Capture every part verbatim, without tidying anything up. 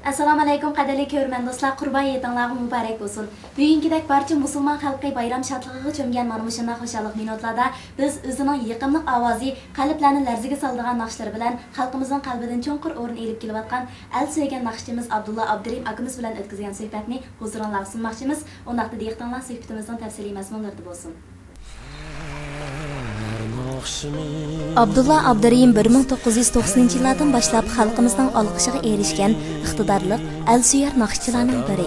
ئەسسالامۇئەلەيكۇم، قەدىرلىك كۆرۈرمەن دوستلار، قۇربان ھېيتىڭلارغا مۇبارەك بولسۇن. بۈگۈنكىدەك بارچە مۇسۇلمان خەلقى بايرام شادلىقىغا چۆمگەن مانا مۇشۇنداق خۇشاللىق مىنۇتلاردا بىز ئۆزىنىڭ يېقىملىق ئاۋازى، قەلبلەرنى لەرزىگە سالىدىغان ناخشىلىرى بىلەن خەلقىمىزنىڭ قەلبىدىن چوڭقۇر ئورۇن ئېلىپ كېلىۋاتقان ئەل سۆيگەن ناخشىچىمىز ئابدۇللا ئابدۇرېھىم ئاكىمىز بىلەن ئۆتكۈزگەن سۆھبەتنى ھۇزۇرۇڭلارغا سۇنماقچىمىز. ئۇنداقتا دىققىتىڭلار سۆھبىتىمىزنىڭ تەپسىلىي مەزمۇنلىرىدا بولسۇن. ئابدۇللا ئابدۇرېھىم بىر مىڭ توققۇز يۈز توقسىنىنچى يىللاردىن باشلاپ خەلقىمىزنىڭ ئالقىشىغا ئېرىشكەن ئىقتىدارلىق، ئەلسۆيەر ناخشىچىلارنىڭ بىرى.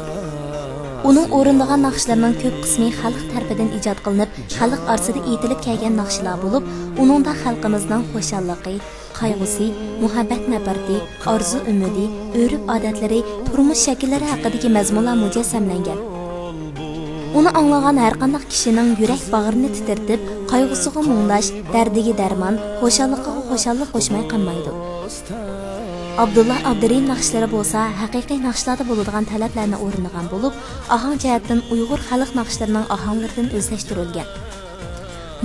ئۇنىڭ ئورۇندىغان ناخشىلىرىنىڭ كۆپ قىسمى خەلق تەرىپىدىن ئىجاد قىلىنىپ، خەلق ئارىسىدا ئېيتىلىپ كەلگەن ناخشىلار بولۇپ، ئۇنىڭدا خەلقىمىزنىڭ خۇشاللىقى، قايغۇسى، مۇھەببەت نەپرىتى، ئارزۇ ئۈمىدى، ئۆرپ ئادەتلىرى، تۇرمۇش شەكىللىرى ھەققىدىكى مەزمۇنلار مۇجەسسەملەنگەن. ئۇنى ئاڭلىغان ھەرقانداق كىشىنىڭ يۈرەك باغرىنى تىترىتىپ، قايغۇسىغا مۇڭداش، دەردىگە دەرمان، خۇشاللىقىغا خۇشاللىق قوشماي قالمايدۇ. ئابدۇللا ئابدۇرېھىم ناخشىلىرى بولسا ھەقىقىي ناخشىلاردا بولىدىغان تەلەپلەرنى ئورۇندىغان بولۇپ، ئاھاڭ جەھەتتىن ئۇيغۇر خەلق ناخشىلىرىنىڭ ئاھاڭلىرىدىن ئۆزلەشتۈرۈلگەن.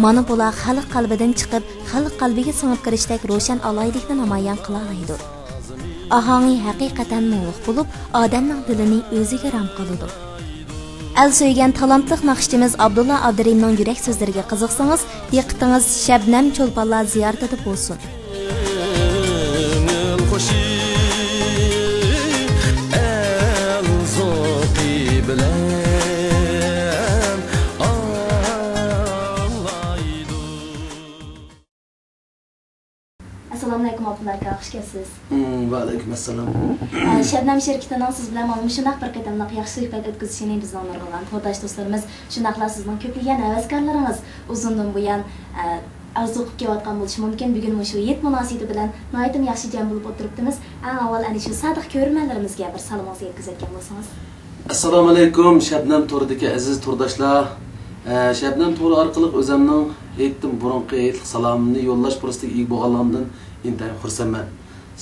مانا بۇلار خەلق قەلبىدىن چىقىپ، خەلق قەلبىگە سىڭىپ كىرىشتەك روشەن ئالاھىدىلىكنى نامايان قىلالايدۇ. ئاھاڭى ھەقىقەتەن مۇڭلۇق بولۇپ، ئادەمنىڭ دىلىنى ئۆزىگە رام قىلىدۇ. ئەل سۆيگەن تالانتلىق ناخشىچىمىز ئابدۇللا ئابدۇرېھىمنىڭ يۈرەك سۆزلىرىگە قىزىقسىڭىز، دىققىتىڭىز شەبنەم چولپانلار زىيارىتىدە بولسۇن. كۆڭۈل خۇشى ئەل زوقى بىلەن ئاڭلايدۇ. ئەسسالامۇئەلەيكۇم، ئابدۇللا ئاكا، خۇش كەپسىز. ۋەئەلەيكۇم ئەسسالام. ئە، شەبنەم شىركىتىنىڭ سىز بىلەن مانا مۇشۇنداق بىر قېتىملىق ياخشى سۆھبەت ئۆتكۈزۈشىنى بىزنىڭ نۇرغۇنلىغان تورداش دوستلىرىمىز، شۇنداقلا سىزنىڭ كۆپلىگەن ھەۋەسكارلىرىڭىز ئۇزۇندىن بۇيان، ئە، ئارزۇ قىلىپ كېلىۋاتقان بولۇشى مۇمكىن. بۈگۈن مۇشۇ ھېيت مۇناسىۋىتى بىلەن ناھايىتىمۇ ياخشى جەم بولۇپ ئولتۇرۇپتىمىز. ئەڭ ئاۋۋال ئەنە شۇ سادىق كۆرۈرمەنلىرىمىزگە بىر سالىمىڭىزنى يەتكۈزۈۋەتكەن بولسىڭىز. ئەسسالامۇئەلەيكۇم، شەبنەم تورىدىكى ئەزىز تورداشلار. ئە، شەبنەم تورى ئارقىلىق ئۆزەمنىڭ ھېيتتىن بۇرۇنقى ھېيتلىق سالامىمنى يوللاش پۇرسىتىگە ئىگە بولغانلىقىمدىن ئىنتايىن خۇرسەنمەن.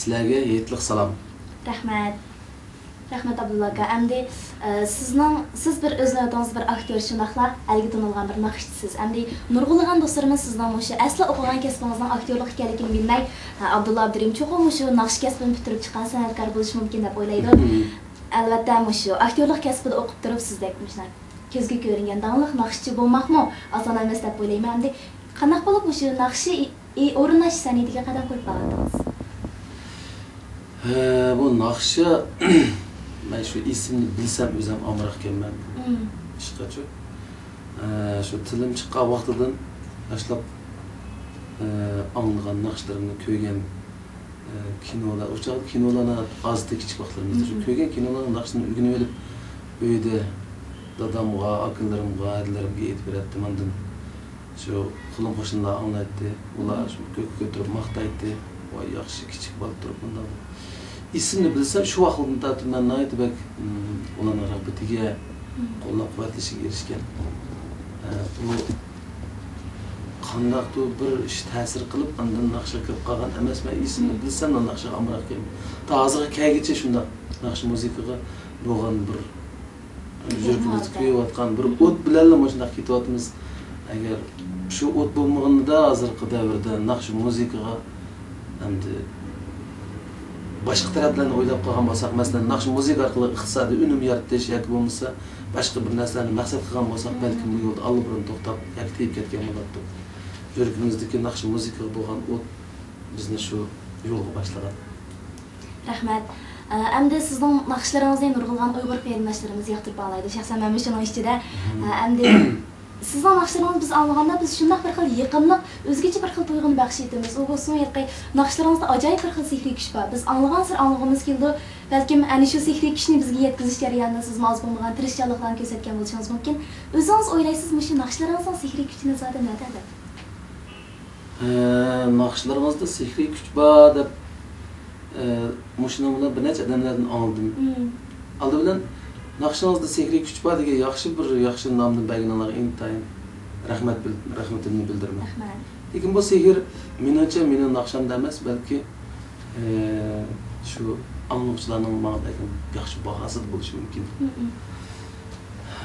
سىلەرگە ھېيتلىق سالام. رەھمەت. رەھمەت، ئابدۇللا ئاكا. ئەمدى، ئە، سىزنىڭ، سىز بىر ئۆز نۆۋىتىڭىزدە بىر ئاكتيور، شۇنداقلا ئەلگە تونۇلغان بىر ناخشىچىسىز. ئەمدى نۇرغۇنلىغان دوستلىرىمىز سىزنىڭ مۇشۇ ئەسلى ئوقۇغان كەسپىڭىزنىڭ ئاكتيورلۇق ئىكەنلىكىنى بىلمەي، ھە، ئابدۇللا ئابدۇرېھىم چوقۇم مۇشۇ ناخشا كەسپىنى پۈتتۈرۈپ چىققان سەنئەتكار بولۇشى مۇمكىن دەپ ئويلايدۇ. مم. ئەلۋەتتە، مۇشۇ ئاكتيورلۇق كەسپىدە ئوقۇپ تۇرۇپ، سىزدەك مۇشۇنداق كۆزگە كۆرۈنگەن داڭلىق ناخشىچى بولماقمۇ ئاسان ئەمەس دەپ ئويلايمەن. ئەمدى قانداق بولۇپ مۇشۇ ناخشا ئى-، ئى-، ئورۇنداش سەنئىتىگە قەدەم قويۇپ بارغانتىڭىز؟ ھە، بۇ ناخشا، مەن شۇ ئېسىمنى بىلسەم ئۆزۈم ئامراق ئىكەنمەن مم. ئىشقاچۇ. ھە، شۇ تىلىم چىققان ۋاقتىدىن باشلاپ، ھە، ئاڭلىغان ناخشىلىرىمنى كۆرگەن ئە، كىنولار، ئۇ چاغدا كىنولار ناھايىتى ئاز ئىدى كىچىك ۋاقىتلىرىمىزدا. شۇ مم. كۆرگەن كىنولارنىڭ ناخشىسىنى ئۆگىنىۋېلىپ، ئۆيدە دادامغا، ئاكىلىرىمغا، ھەدىلىرىمگە ئېيتىپ بېرەتتىم. ئاندىن شۇ قولۇم-قوشنىلار ئاڭلايتتى. ئۇلار مم. شۇ كۆككە كۆتۈرۈپ ماختايتتى. ۋاي، ياخشى، كىچىك بالا تۇرۇپ مۇنداق. ئېسىمنى بىلسەم، شۇ ۋاقىتتىن تارتىپ مەن ناھايىتى بەك، مم، ئۇلارنىڭ رىغبىتىگە، مم. قوللاپ-قۇۋۋەتلىشىگە ئېرىشكەن. ئە، بۇ قانداقتۇر بىر ئىش تەسىر قىلىپ، ئاندىن ناخشىغا كىرىپ قالغان ئەمەس. مەن ئېسىمنى مم. بىلسەم، ناخشىغا ئامراق ئىكەنمەن. تا ھازىرغا كەلگۈچە شۇنداق ناخشا مۇزىكىغا بولغان بىر يۈرىكىمىزدە كۆيۈۋاتقان بىر ئوت بىلەنلا مۇشۇنداق كېتىۋاتىمىز. ئەگەر شۇ ئوت بولمىغىنىدا، ھازىرقى دەۋردە ناخشا مۇزىكىغا ئەمدى باشقا تەرەپلەرنى ئويلاپ قالغان بولساق، مەسىلەن، ناخشا مۇزىكا ئارقىلىق ئىقتىسادىي ئۈنۈم يارىتىش ياكى بولمىسا باشقا بىر نەرسىلەرنى مەقسەت قىلغان بولساق، بەلكىم بۇ يولدا ئاللىبۇرۇن توختاپ ياكى تېيىپ كەتكەن بولاتتۇق. يۈرىكىمىزدىكى ناخشا مۇزىكىغا بولغان ئوت بىزنى شۇ يولغا باشلىغان. رەھمەت. ئە، ئەمدى سىزنىڭ ناخشىلىرىڭىزنى نۇرغۇنلىغان ئۇيغۇر قېرىنداشلىرىمىز ياقتۇرۇپ ئاڭلايدۇ. شەخسەن مەنمۇ شۇنىڭ ئىچىدە. مم. ئە، ئەمدى سىزنىڭ ناخشىلىرىڭىزنى بىز ئاڭلىغاندا، بىز شۇنداق بىر خىل يېقىملىق، ئۆزگىچە بىر خىل تۇيغۇنى بەخش ئېتىمىز. ئۇ بولسىمۇ ھېلىقى ناخشىلىرىڭىزدا ئاجايىپ بىر خىل سېھرىي كۈچ بار. بىز ئاڭلىغانسېرى ئاڭلىغۇمىز كېلىدۇ. بەلكىم ئەنە شۇ سېھرىي كۈچنى بىزگە يەتكۈزۈش جەريانىدا سىزمۇ ئاز بولمىغان تىرىشچانلىقلارنى كۆرسەتكەن بولۇشىڭىز مۇمكىن. ئۆزىڭىز ئويلايسىز، مۇشۇ ناخشىلىرىڭىزنىڭ سېھرىي كۈچىنى زادى نەدە دەپ؟ ئە، ناخشىلىرىڭىزدا سېھرىي كۈچ بار دەپ، ئە، مۇشۇنىڭ بىلەن بىر نەچچە ئادەملەردىن ئاڭلىدىم. مم. ئالدى بىلەن ناخشىڭىزدا سېھرىي كۈچ بار دېگەن ياخشى بىر، ياخشى نامدىن بەرگىنىڭلارغا ئىنتايىن رەھمەت بىل-، رەھمىتىمنى بىلدۈرىمەن. رەھمەت. لېكىن بۇ سېھىر، مېنىڭچە، مېنىڭ ناخشامدا ئەمەس، بەلكى، ئە، شۇ ئاڭلىغۇچىلارنىڭ ماڭا بەرگەن ياخشى باھاسىدا بولۇشى مۇمكىن. مم.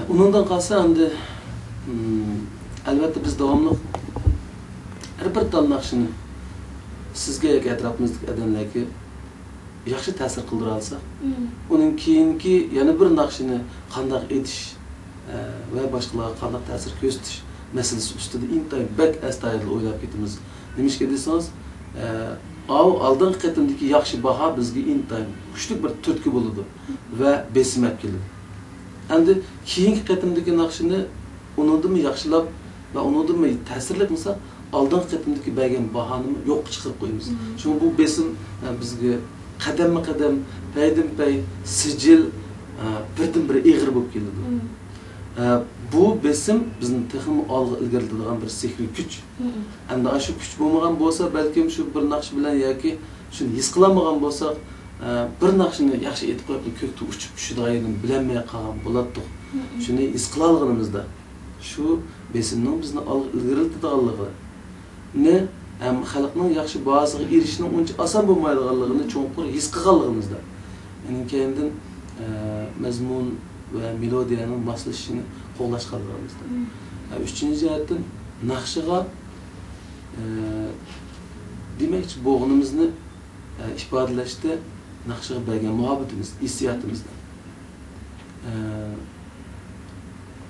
ئۇنىڭدىن قالسا ئەمدى، مم، ئەلۋەتتە بىز داۋاملىق ھەر بىر تال ناخشىنى سىزگە ياكى ئەتراپىمىزدىكى ئادەملەرگە ياخشى تەسىر قىلدۇرالىسا، مم. ئۇنىڭ كېيىنكى يەنە بىر ناخشىنى قانداق ئېيتىش، ئە، ۋە باشقىلارغا قانداق تەسىر كۆرسىتىش مەسىلىسى ئۈستىدە ئىنتايىن بەك ئەستايىدىل ئويلاپ كېتىمىز. نېمىشقا دېسىڭىز، ئە، ئاۋۇ ئالدىنقى قېتىمدىكى ياخشى باھا بىزگە ئىنتايىن كۈچلۈك بىر تۈرتكە بولىدۇ ۋە بېسىم ئەپ كېلىدۇ. ئەمدى كېيىنكى قېتىمدىكى ناخشىنى ئۇنىڭدىنمۇ ياخشىلاپ ۋە ئۇنىڭدىنمۇ تەسىرلىك قىلساق، ئالدىنقى قېتىمدىكى بەرگەن باھانىمۇ يوققا چىقىرىپ قويىمىز. مم. شۇڭا بۇ بېسىم، ئە، بىزگە قەدەممۇ قەدەم، پەيدىن پەي، سىجىل، ئە، بىردىن بىر ئېغىر بولۇپ كېلىدۇ. مم. ئە، بۇ بېسىم بىزنى تېخىمۇ ئالغا ئىلگىرىلىتىدىغان بىر سېھرىي كۈچ. مم. ئەمدى ئاشۇ كۈچ بولمىغان بولسا، بەلكىم شۇ بىر ناخشا بىلەن ياكى شۇنى ھېس قىلالمىغان بولساق، ئە، بىر ناخشىنى ياخشى ئېيتىپ قويۇپلا كۆكتە ئۇچۇپ چۈشىدىغان يېرىنى بىلەلمەي قالغان بولاتتۇق. مم. شۇنى ھېس قىلالىغىنىمىزدا، شۇ بېسىمنىڭ بىزنى ئالغا ئىلگىرىلىتىدىغانلىقىنى ھەم خەلقنىڭ ياخشى باھاسىغا ئېرىشىشنىڭ ئۇنچە ئاسان بولمايدىغانلىقىنى چوڭقۇر ھېس قىلغانلىقىمىزدا، ئۇنىڭ كەينىدىن، ئە، مەزمۇن ۋە مېلودىيەنىڭ ماسلىشىشىنى قوغلاشقانلىقىمىزدا. مم. ئە، ئۈچىنچى جەھەتتىن ناخشىغا، ئە، دېمەكچى بولغىنىمىزنى ئە، ئىپادىلەشتە ناخشىغا بەرگەن مۇھەببىتىمىز، ھېسسىياتىمىزنى. ئە،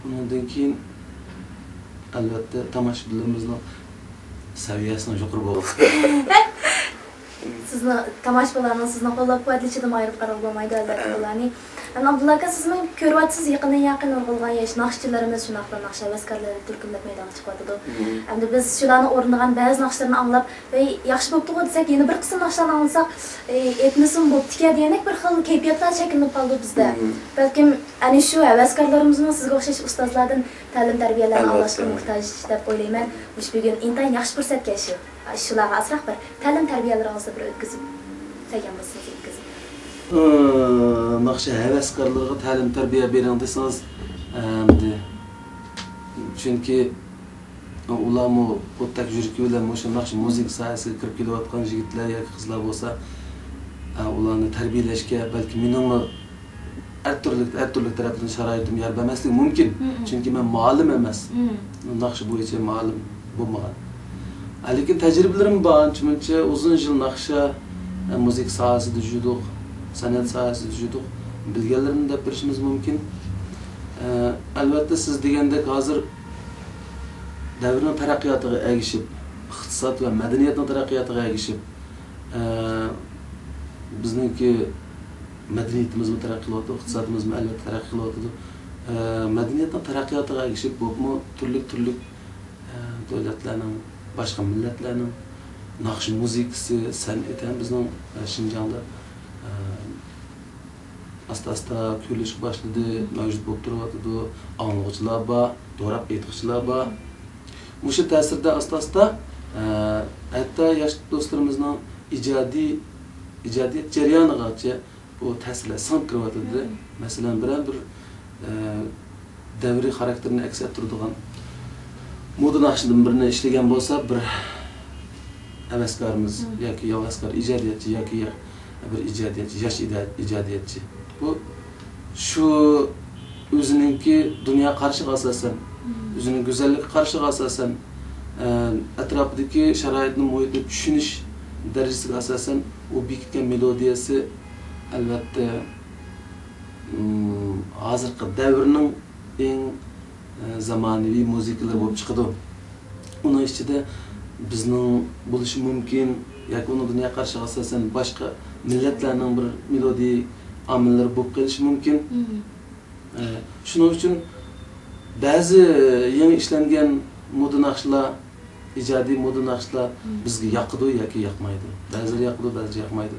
ئۇنىڭدىن كېيىن، ئەلۋەتتە، تاماشىبىنلىرىمىزنىڭ سەۋىيەسىنىڭ يۇقىرى بولغىنى. سىزنىڭ، تاماشىبىنلارنىڭ سىزنى قوللاپ-قۇۋۋەتلىشىدىنمۇ ئايرىپ قارىغىلى بولمايدۇ، ئەلۋەتتە، ئە، بۇلارنى. ئەمما ئابدۇللا ئاكا، سىزمۇ كۆرۈۋاتىسىز، يېقىندىن يېقىن نۇرغۇنلىغان ياش ناخشىچىلىرىمىز، شۇنداقلا ناخشا ھەۋەسكارلىرى تۈركۈملەپ مەيدانغا چىقىۋاتىدۇ. مم. ئەمدى بىز شۇلارنىڭ ئورۇندىغان بەزى ناخشىلىرىنى ئاڭلاپ، ۋەي، ياخشى بوپتىغۇ دېسەك، يەنە بىر قىسىم ناخشىلارنى ئاڭلىساق، ئەي، ئېيتمىسىمۇ بوپتىكەن دېگەندەك بىر خىل كەيپىياتلار شەكىللىنىپ قالىدۇ بىزدە. مم. بەلكىم ئەنە شۇ ھەۋەسكارلىرىمىزمۇ سىزگە ئوخشاش ئۇستازلاردىن تەلىم-تەربىيەلەرنى ئاڭلاشقا، ئەلۋەتتە، موھتاج دەپ ئويلايمەن. مۇشۇ بۈگۈن ئىنتايىن ياخشى پۇرسەتكەن شۇ. شۇلارغا ئازراق بىر تەلىم-تەربىيەلىرىڭىزنى بىر ئۆتكۈزۈپ بەرگەن بولسىڭىز، ئۆتكۈزۈپ. ئى، ناخشا ھەۋەسكارلىرىغا تەلىم-تەربىيە بېرىڭ دېسىڭىز، ئەمدى، چۈنكى ئۇلارمۇ خۇددەك يۈرىكى بىلەن مۇشۇ ناخشا مۇزىكا ساھەسىگە كىرىپ كېلىۋاتقان يىگىتلەر ياكى قىزلار بولسا، ئە، ئۇلارنى تەربىيەلەشكە بەلكى مېنىڭمۇ ھەر تۈرلۈك، ھەر تۈرلۈك تەرەپتىن شارائىتىم يار بەرمەسلىكى مۇمكىن. مم. چۈنكى مەن مۇئەللىم ئەمەس. مم. ناخشا بويىچە مۇئەللىم بولمىغان. ئە، لېكىن تەجرىبىلىرىم بار، ئانچە-مۇنچە ئۇزۇن يىل ناخشا، ئە، مۇزىكا ساھەسىدە يۈردۇق، سەنئەت ساھەسىدە يۈردۇق. بىلگەنلىرىمنى دەپ بېرىشىمىز مۇمكىن. ئە، ئەلۋەتتە، سىز دېگەندەك ھازىر دەۋرنىڭ تەرەققىياتىغا ئەگىشىپ، ئىقتىساد ۋە مەدەنىيەتنىڭ تەرەققىياتىغا ئەگىشىپ، ئە، بىزنىڭكى مەدەنىيىتىمىزمۇ تەرەققىي قىلىۋاتىدۇ، ئىقتىسادىمىزمۇ ئەلۋەتتە تەرەققىي قىلىۋاتىدۇ. ئە، مەدەنىيەتنىڭ تەرەققىياتىغا ئەگىشىپ بولۇپمۇ تۈرلۈك-تۈرلۈك، ئە، دۆلەتلەرنىڭ، باشقا مىللەتلەرنىڭ ناخشا مۇزىكىسى، سەنئىتى ھەم بىزنىڭ، ئە، شىنجاڭدا، ئە، ئاستا-ئاستا كۆرۈلۈشكە باشلىدى، مەۋجۇت بولۇپ تۇرۇۋاتىدۇ. ئاڭلىغۇچىلار بار، دوراپ ئېيتقۇچىلار بار. مۇشۇ تەسىردە ئاستا-ئاستا، ئە، ھەتتا ياش دوستلىرىمىزنىڭ ئىجادىي، ئىجادىيەت جەريانىغىچە بۇ تەسىرلەر سىڭىپ كىرىۋاتىدۇ. مەسىلەن، بىرەر بىر، ئە، دەۋرىي خاراكتېرنى ئەكس ئەتتۈرىدىغان مودا ناخشىدىن بىرنى ئىشلىگەن بولسا، بىر ھەۋەسكارىمىز ياكى ھەۋەسكار ئىجادىيەتچى ياكى بىر ئىجادىيەتچى، ياش ئىدا-، ئىجادىيەتچى. بۇ شۇ ئۆزىنىڭكى دۇنيا قارىشىغا ئاساسەن، ئۆزىنىڭ گۈزەللىككە قارىشىغا ئاساسەن، ئە، ئەتراپىدىكى شارائىتنى، مۇھىتنى چۈشىنىش دەرىجىسىگە ئاساسەن ئۇ بېكىتكەن مېلودىيەسى، ئەلۋەتتە، ئىم، ھازىرقى دەۋرنىڭ ئەڭ، ئە، زامانىۋى مۇزىكىلىرى بولۇپ چىقىدۇ. ئۇنىڭ ئىچىدە بىزنىڭ بولۇشى مۇمكىن ياكى ئۇنىڭ دۇنيا قارىشىغا ئاساسەن باشقا مىللەتلەرنىڭ بىر مېلودىيە ئامىللىرى بولۇپ قېلىشى مۇمكىن. ئە، شۇنىڭ ئۈچۈن بەزى يېڭى ئىشلەنگەن مودا ناخشىلار، ئىجادىي مودا ناخشىلار بىزگە ياقىدۇ ياكى ياقمايدۇ. بەزىلىرى ياقىدۇ، بەزىلىرى ياقمايدۇ.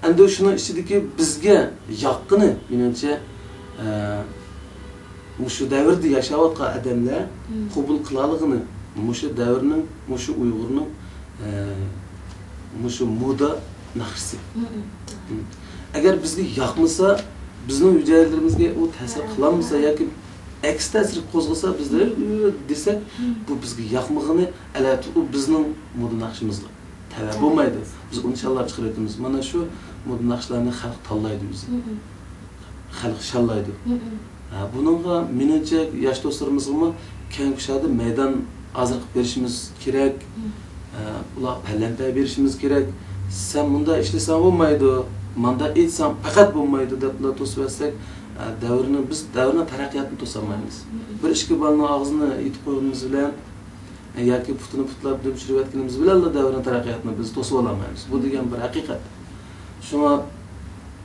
ئەمدى شۇنىڭ ئىچىدىكى بىزگە ياققىنى، مېنىڭچە، ئە، مۇشۇ دەۋردە ياشاۋاتقان ئادەملەر قوبۇل قىلالىغىنى، مۇشۇ دەۋرنىڭ، مۇشۇ ئۇيغۇرنىڭ، ئە، مۇشۇ مودا ناخشىسى. ئەگەر بىزگە ياقمىسا، بىزنىڭ ھۈجەيرىلىرىمىزگە ئۇ تەسىر قىلالمىسا ياكى ئەكس تەسىر قوزغىسا، بىزدە دېسەك، بۇ بىزگە ياقمىغىنى، ئەلۋەتتە، ئۇ بىزنىڭ مودا ناخشىمىزغا تەۋە بولمايدۇ. بىز ئۇنى شاللاپ چىقىرىۋېتىمىز. مانا شۇ مودا ناخشىلارنى خەلق تاللايدۇ ئۆزى. خەلق شاللايدۇ. ھە، بۇنىڭغا مېنىڭچە ياش دوستلىرىمىزغىمۇ كەڭ كۇشادە مەيدان ھازىر قىلىپ بېرىشىمىز كېرەك. ھە، ئۇلارغا پەلەمپەي بېرىشىمىز كېرەك. سەن مۇنداق ئىشلىسەڭ بولمايدۇ. مانداق ئېيتساڭ پەقەت بولمايدۇ دەپلا توسۇۋەتسەك، ئە، دەۋرنى، بىز دەۋرنىڭ تەرەققىياتىنى توسالمايمىز. بىر ئىككى بالىنىڭ ئاغزىنى ئېتىپ قويغىنىمىز بىلەن، ئە، ياكى پۇتىنى پۇتلاپ دۈم چۈشۈرۈۋەتكىنىمىز بىلەنلا دەۋرنىڭ تەرەققىياتىنى بىز توسۇۋالالمايمىز. بۇ دېگەن بىر ھەقىقەت. شۇڭا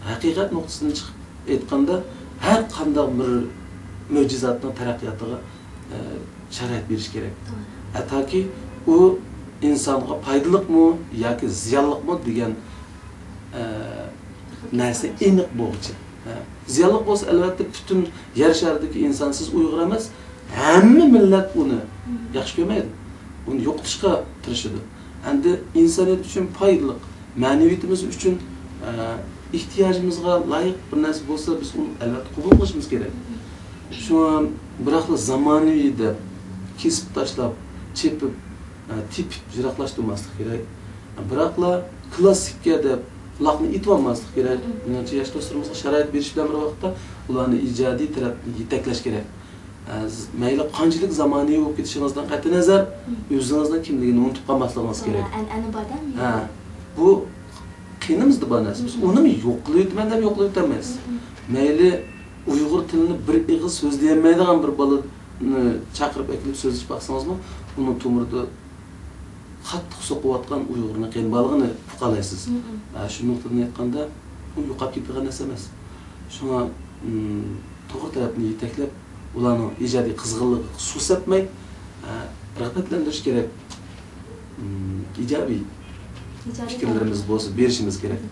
ھەقىقەت نۇقتىسىدىن چىقىپ ئېيتقاندا، ھەر قانداق بىر مۆجىزاتنىڭ تەرەققىياتىغا، ئە، شارائىت بېرىش كېرەك. توغرا. ھەتتاكى ئۇ ئىنسانغا پايدىلىقمۇ ياكى زىيانلىقمۇ دېگەن، ئە، نەرسە ئېنىق بولغۇچە. ھە. زىيانلىق بولسا، ئەلۋەتتە، پۈتۈن يەر شارىدىكى ئىنسان، سىز ئۇيغۇر ئەمەس، ھەممە مىللەت ئۇنى ياخشى كۆرمەيدۇ. ئۇنى يوقىتىشقا تىرىشىدۇ. ئەمدى ئىنسانىيەت ئۈچۈن پايدىلىق، مەنىۋىيىتىمىز ئۈچۈن، ئە، ئېھتىياجىمىزغا لايىق بىر نەرسە بولسا، بىز ئۇنى ئەلۋەتتە قوبۇل قىلىشىمىز كېرەك. شۇڭا بىراقلا زامانىۋى دەپ، كېسىپ تاشلاپ، چېپىپ، ئە، تېپىپ يىراقلاشتۇرماسلىق كېرەك. بىراقلا كلاسسىككە دەپ قۇلاقنى ئېتىۋالماسلىق كېرەك. مېنىڭچە، ياش دوستلىرىمىزغا شارائىت بېرىش بىلەن بىر ۋاقىتتا ئۇلارنى ئىجادىي تەرەپتىن يېتەكلەش كېرەك. ئە، مەيلى قانچىلىك زامانىۋى بولۇپ كېتىشىڭىزدىن قەتئىينەزەر، ئۆزىڭىزنىڭ كىملىكىنى ئۇنتۇپ قالماسلىقىڭىز كېرەك. ئەنئەنە بار-دە. ھە، بۇ قېنىمىزدا بار نەرسە. بىز ئۇنىمۇ يوقلىۋېتىمەن دەپ يوقلىۋېتەلمەيسىز. مەيلى ئۇيغۇر تىلىنى بىر ئېغىز سۆزلىيەلمەيدىغان بىر بالىنى چاقىرىپ ئەكېلىپ سۆزلىشىپ باقسىڭىزمۇ، ئۇنىڭ تومۇرىدا قاتتىق سوقۇۋاتقان ئۇيغۇرنىڭ قېنى بارلىقىنى ئۇقالايسىز. ھە، شۇ نۇقتىدىن ئېيتقاندا، ئۇ يوقاپ كېتىدىغان نەرسە ئەمەس. شۇڭا، م، توغرا تەرەپنى يېتەكلەپ، ئۇلارنىڭ ئىجادىي قىزغىنلىقىغا سۇ سەپمەي، ھە، رىغبەتلەندۈرۈش كېرەك. م، ئىجابىي ئىجابىي پىكىرلىرىمىز بولسا بېرىشىمىز كېرەك.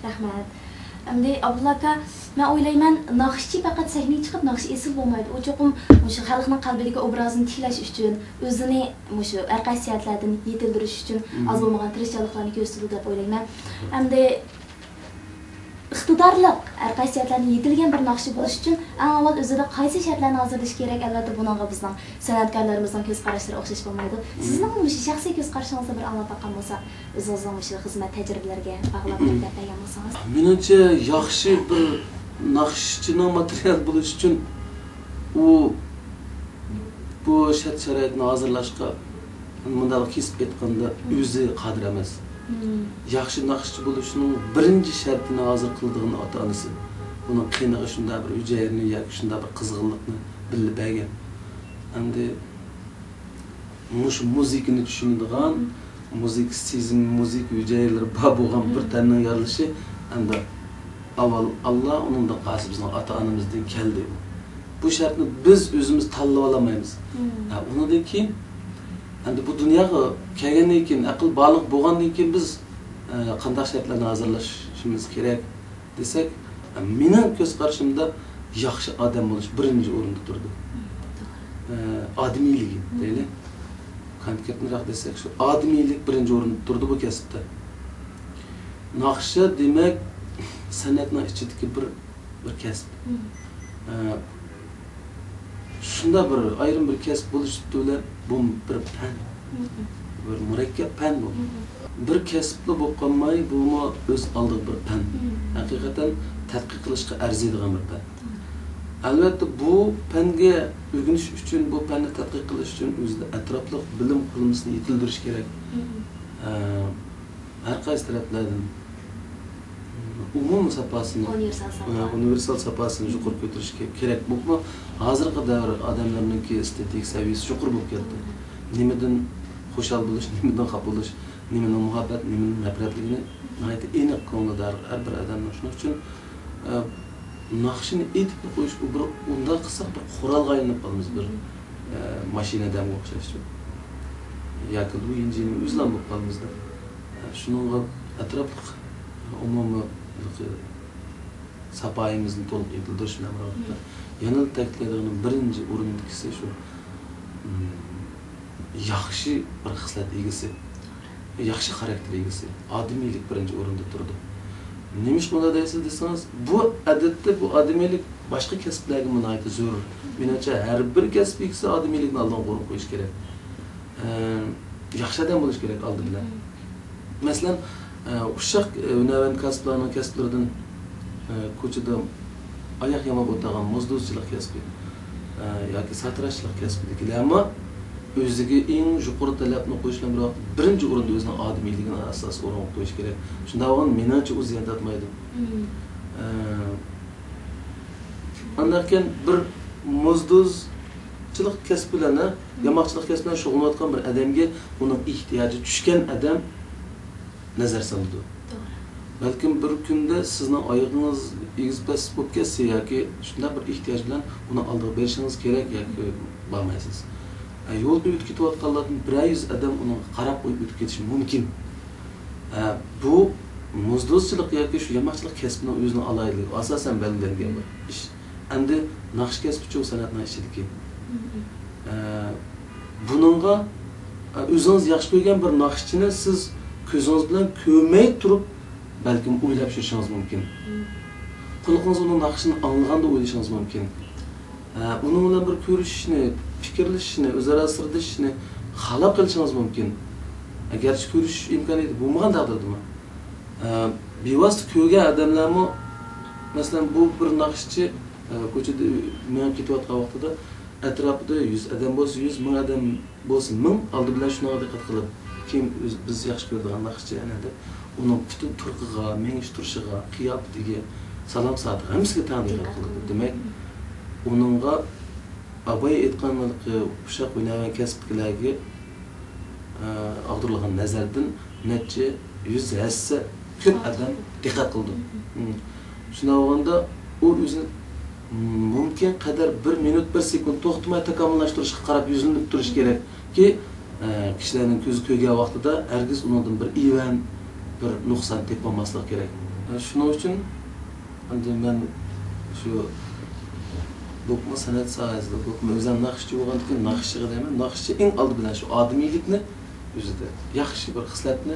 رەھمەت. ئەمدى ئابدۇللا ئاكا، مەن ئويلايمەن، ناخشىچى پەقەت سەھنىگە چىقىپ ناخشا ئېيتسىلا بولمايدۇ. ئۇ چوقۇم مۇشۇ خەلقنىڭ قەلبىدىكى ئوبرازىنى تىكلەش ئۈچۈن، ئۆزىنى مۇشۇ ھەر قايسى جەھەتلەردىن يېتىلدۈرۈش ئۈچۈن ئاز بولمىغان تىرىشچانلىقلارنى كۆرسىتىدۇ دەپ ئويلايمەن. ئەمدى ئىقتىدارلىق، ھەر قايسى جەھەتلەردىن يېتىلگەن بىر ناخشىچى بولۇش ئۈچۈن ئەڭ ئاۋۋال ئۆزىدە قايسى شەرتلەرنى ھازىرلىشى كېرەك؟ ئەلۋەتتە، بۇنىڭغا بىزنىڭ سەنئەتكارلىرىمىزنىڭ كۆز قاراشلىرى ئوخشاش بولمايدۇ. سىزنىڭ مۇشۇ شەخسىي كۆز قارىشىڭىزدا بىر ئاڭلاپ باققان بولساق، ئۆزىڭىزنىڭ مۇشۇ خىزمەت تەجرىبىلىرىگە باغلاپ بىر گەپ بەرگەن بولسىڭىز. مېنىڭچە، ياخشى بىر ناخشىچىنىڭ ماتېرىيال بولۇش ئۈچۈن ئۇ بۇ شەرت-شارائىتنى ھازىرلاشقا، مۇنداق كېسىپ ئېيتقاندا، ئۆزى قادىر ئەمەس. ياخشى ناخشىچى بولۇشنىڭ بىرىنچى شەرتىنى ھازىر قىلىدىغىنى ئاتا-ئانىسى. ئۇنىڭ قېنىغا شۇنداق بىر ھۈجەيرىنى ياكى شۇنداق بىر قىزغىنلىقنى بىللە بەرگەن. ئەمدى مۇشۇ مۇزىكىنى چۈشىنىدىغان، مۇزىكا سېزىمى، مۇزىكا ھۈجەيرىلىرى بار بولغان بىر تەننىڭ يارىلىشى ئەمدى ئاۋۋال ئاللا، ئۇنىڭدىن قالسا بىزنىڭ ئاتا-ئانىمىزدىن كەلدى. بۇ شەرتنى بىز ئۆزىمىز تاللىۋالالمايمىز. ھە، ئۇنىڭدىن كېيىن، ئەمدى بۇ دۇنياغا كەلگەندىن كېيىن، ئەقىل بالىغ بولغاندىن كېيىن بىز، ئە، قانداق شەرتلەرنى ھازىرلىشىمىز كېرەك؟ دېسەك، مېنىڭ كۆز قارىشىمدا ياخشى ئادەم بولۇش بىرىنچى ئورۇندا تۇرىدۇ. ئە، ئادىمىيلىكى دەيلى. كونكرېتنىراق دېسەك، شۇ ئادىمىيلىك بىرىنچى ئورۇندا تۇرىدۇ بۇ كەسىپتە. ناخشا، دېمەك، سەنئەتنىڭ ئىچىدىكى بىر، بىر كەسىپ. ئە، شۇنداق بىر ئايرىم بىر كەسىپ بولۇش سۈپىتى بىلەن بۇ بىر پەن. بىر مۇرەككەپ پەن بۇ. بىر كەسىپلا بولۇپ قالماي، بۇمۇ ئۆز ئالدىغا بىر پەن. ھەقىقەتەن تەتقىق قىلىشقا ئەرزىيدىغان بىر پەن. ئەلۋەتتە، بۇ پەنگە ئۆگىنىش ئۈچۈن، بۇ پەننى تەتقىق قىلىش ئۈچۈن ئۆزىدە ئەتراپلىق بىلىم قۇرۇلمىسىنى يېتىلدۈرۈش كېرەك. ئە، ھەر قايسى تەرەپلەردىن ئومۇمىي ساپاسىنى، ئۇنىۋېرسال ساپا. ئۇنىۋېرسال ساپاسىنى يۇقىرى كۆتۈرۈش كېرەك. بولۇپمۇ ھازىرقى دەۋر ئادەملىرىنىڭكى ئېستېتىك سەۋىيەسى يۇقىرى بولۇپ كەتتى. نېمىدىن خۇشال بولۇش، نېمىدىن خاپا بولۇش، نېمىنىڭ مۇھەببەت، نېمىنىڭ نەپرەتلىكىنى ناھايىتى ئېنىق كۆڭلىدە ھەر بىر ئادەمنىڭ. شۇنىڭ ئۈچۈن، ئە، ناخشىنى ئېيتىپ قويۇش، ئۇ بىر، ئۇنداق قىلساق بىر قورالغا ئايلىنىپ قالىمىز، بىر، ئە، ماشىنا ئادەمگە ئوخشاش. ياكى لۇ يىنجىنىڭ ئۆزىلا بولۇپ قالىمىزدا. ئە، شۇنىڭغا ئەتراپلىق ئومۇمىي ساپايىمىزنى تولۇق يېتىلدۈرۈش بىلەن بىر ۋاقىتتا، يەنىلا تەكىتلەيدىغىنىم، بىرىنچى ئورۇندىكىسى شۇ، م، ياخشى بىر خىسلەت ئىگىسى، ياخشى خاراكتېر ئىگىسى، ئادىمىيلىك بىرىنچى ئورۇندا تۇرىدۇ. نېمىشقا مۇنداق دەيسىز دېسىڭىز، بۇ، ئادەتتە، بۇ ئادىمىيلىك باشقا كەسىپلەرگىمۇ ناھايىتى زۆرۈر. مېنىڭچە، ھەر بىر كەسىپ ئىگىسى ئادىمىيلىكنى ئالدىغا قويۇپ قويۇشى كېرەك. ئە، ياخشى ئادەم بولۇش كېرەك ئالدى بىلەن. مەسىلەن، ئە، ئۇششاق، ئە، ھۈنەرۋەن كاسىپلارنىڭ كەسىپلىرىدىن، ئە، كوچىدا ئاياق ياماپ ئولتۇرغان موزدوزچىلىق كەسپى، ئە، ياكى ساتىراشچىلىق كەسپىدىكىلەرمۇ ئۆزىگە ئەڭ يۇقىرى تەلەپنى قويۇش بىلەن بىر ۋاقىتتا بىرىنچى ئورۇندا ئۆزىنىڭ ئادىمىيلىكىنى ئاساسىي ئورۇنغا قويۇش كېرەك. شۇنداق بولغاندا مېنىڭچە ئۇ زىيان تارتمايدۇ. مم. ئە، ئانداقكەن بىر موزدۇزچىلىق كەسپى بىلەن، ھە، ياماقچىلىق كەسپى بىلەن شۇغۇللىنىۋاتقان بىر ئادەمگە ئۇنىڭ ئېھتىياجى چۈشكەن ئادەم نەزەر سالىدۇ. توغرا. بەلكىم بىر كۈندە سىزنىڭ ئايىغىڭىز ئېگىز پەس بولۇپ كەتسە ياكى شۇنداق بىر ئېھتىياج بىلەن ئۇنىڭ ئالدىغا بېرىشىڭىز كېرەك ياكى بارمايسىز. ئە، يولدا ئۆتۈپ كېتىۋاتقانلاردىن بىرەر يۈز ئادەم ئۇنىڭغا قاراپ قويۇپ ئۆتۈپ كېتىشى مۇمكىن. ئە، بۇ موزدوزچىلىق ياكى شۇ ياماقچىلىق كەسپىنىڭ ئۆزىنىڭ ئالاھىدىلىكى، ئاساسەن بەلگىلەنگەن بىر ئىش. ئەمدى ناخشا كەسپىچۇ سەنئەتنىڭ ئىچىدىكى. ئە، بۇنىڭغا، ئە، ئۆزىڭىز ياخشى كۆرگەن بىر ناخشىچىنى سىز كۆزىڭىز بىلەن كۆرمەي تۇرۇپ، بەلكىم ئويلاپ يۈرۈشىڭىز مۇمكىن. قۇلىقىڭىز ئۇنىڭ ناخشىسىنى ئاڭلىغاندا ئويلىشىڭىز مۇمكىن. ئە، ئۇنىڭ بىلەن بىر كۆرۈشۈشنى، پىكىرلىشىشنى، ئۆزئارا سىردىشىشنى خالاپ قېلىشىڭىز مۇمكىن. ئەگەرچە كۆرۈشۈش ئىمكانىيىتى بولمىغان تەقدىردىمۇ. ئە، بىۋاسىتە كۆرگەن ئادەملەرمۇ، مەسىلەن، بۇ بىر ناخشىچى، ئە، كوچىدا مېڭىپ كېتىۋاتقان ۋاقتىدا ئەتراپىدا يۈز ئادەم بولسا يۈز، مىڭ ئادەم بولسا مىڭ، ئالدى بىلەن شۇنىڭغا دىققەت قىلىپ، كېيىن ئۆز-، بىز ياخشى كۆرىدىغان ناخشىچى ئەنە دەپ، ئۇنىڭ پۈتۈن تۇرقىغا، مېڭىش تۇرۇشىغا، قىياپىتىگە، سالام سائەتىگە، ھەممىسىگە تەڭ دىققەت قىلىدۇ. دېمەك، ئۇنىڭغا ئاباي ئېيتقان ھېلىقى ئۇششاق ھۈنەرۋەن كەسىپتىكىلەرگە ئە، ئاغدۇرۇلغان نەزەردىن نەچچە يۈز ھەسسە كۆپ ئادەم دىققەت قىلىدۇ. مم. شۇنداق بولغاندا ئۇ ئۆزىنى مۇمكىن قەدەر بىر مىنۇت، بىر سېكۇنت توختىماي تاكامۇللاشتۇرۇشقا قاراپ يۈزلىنىپ تۇرۇشى كېرەككى، ئە، كىشىلەرنىڭ كۆزى كۆرگەن ۋاقتىدا ھەرگىز ئۇنىڭدىن بىر ئىۋەن، بىر نۇقسان تېپىپ ئالماسلىق كېرەك. ئە، شۇنىڭ ئۈچۈن ئەمدى مەن شۇ بولۇپمۇ سەنئەت ساھەسىدە، بولۇپمۇ ئۆزۈم ناخشىچى بولغاندىكىن ناخشىچىغا دەيمەن، ناخشىچى ئەڭ ئالدى بىلەن شۇ ئادىمىيلىكنى ئۆزىدە، ياخشى بىر خىسلەتنى،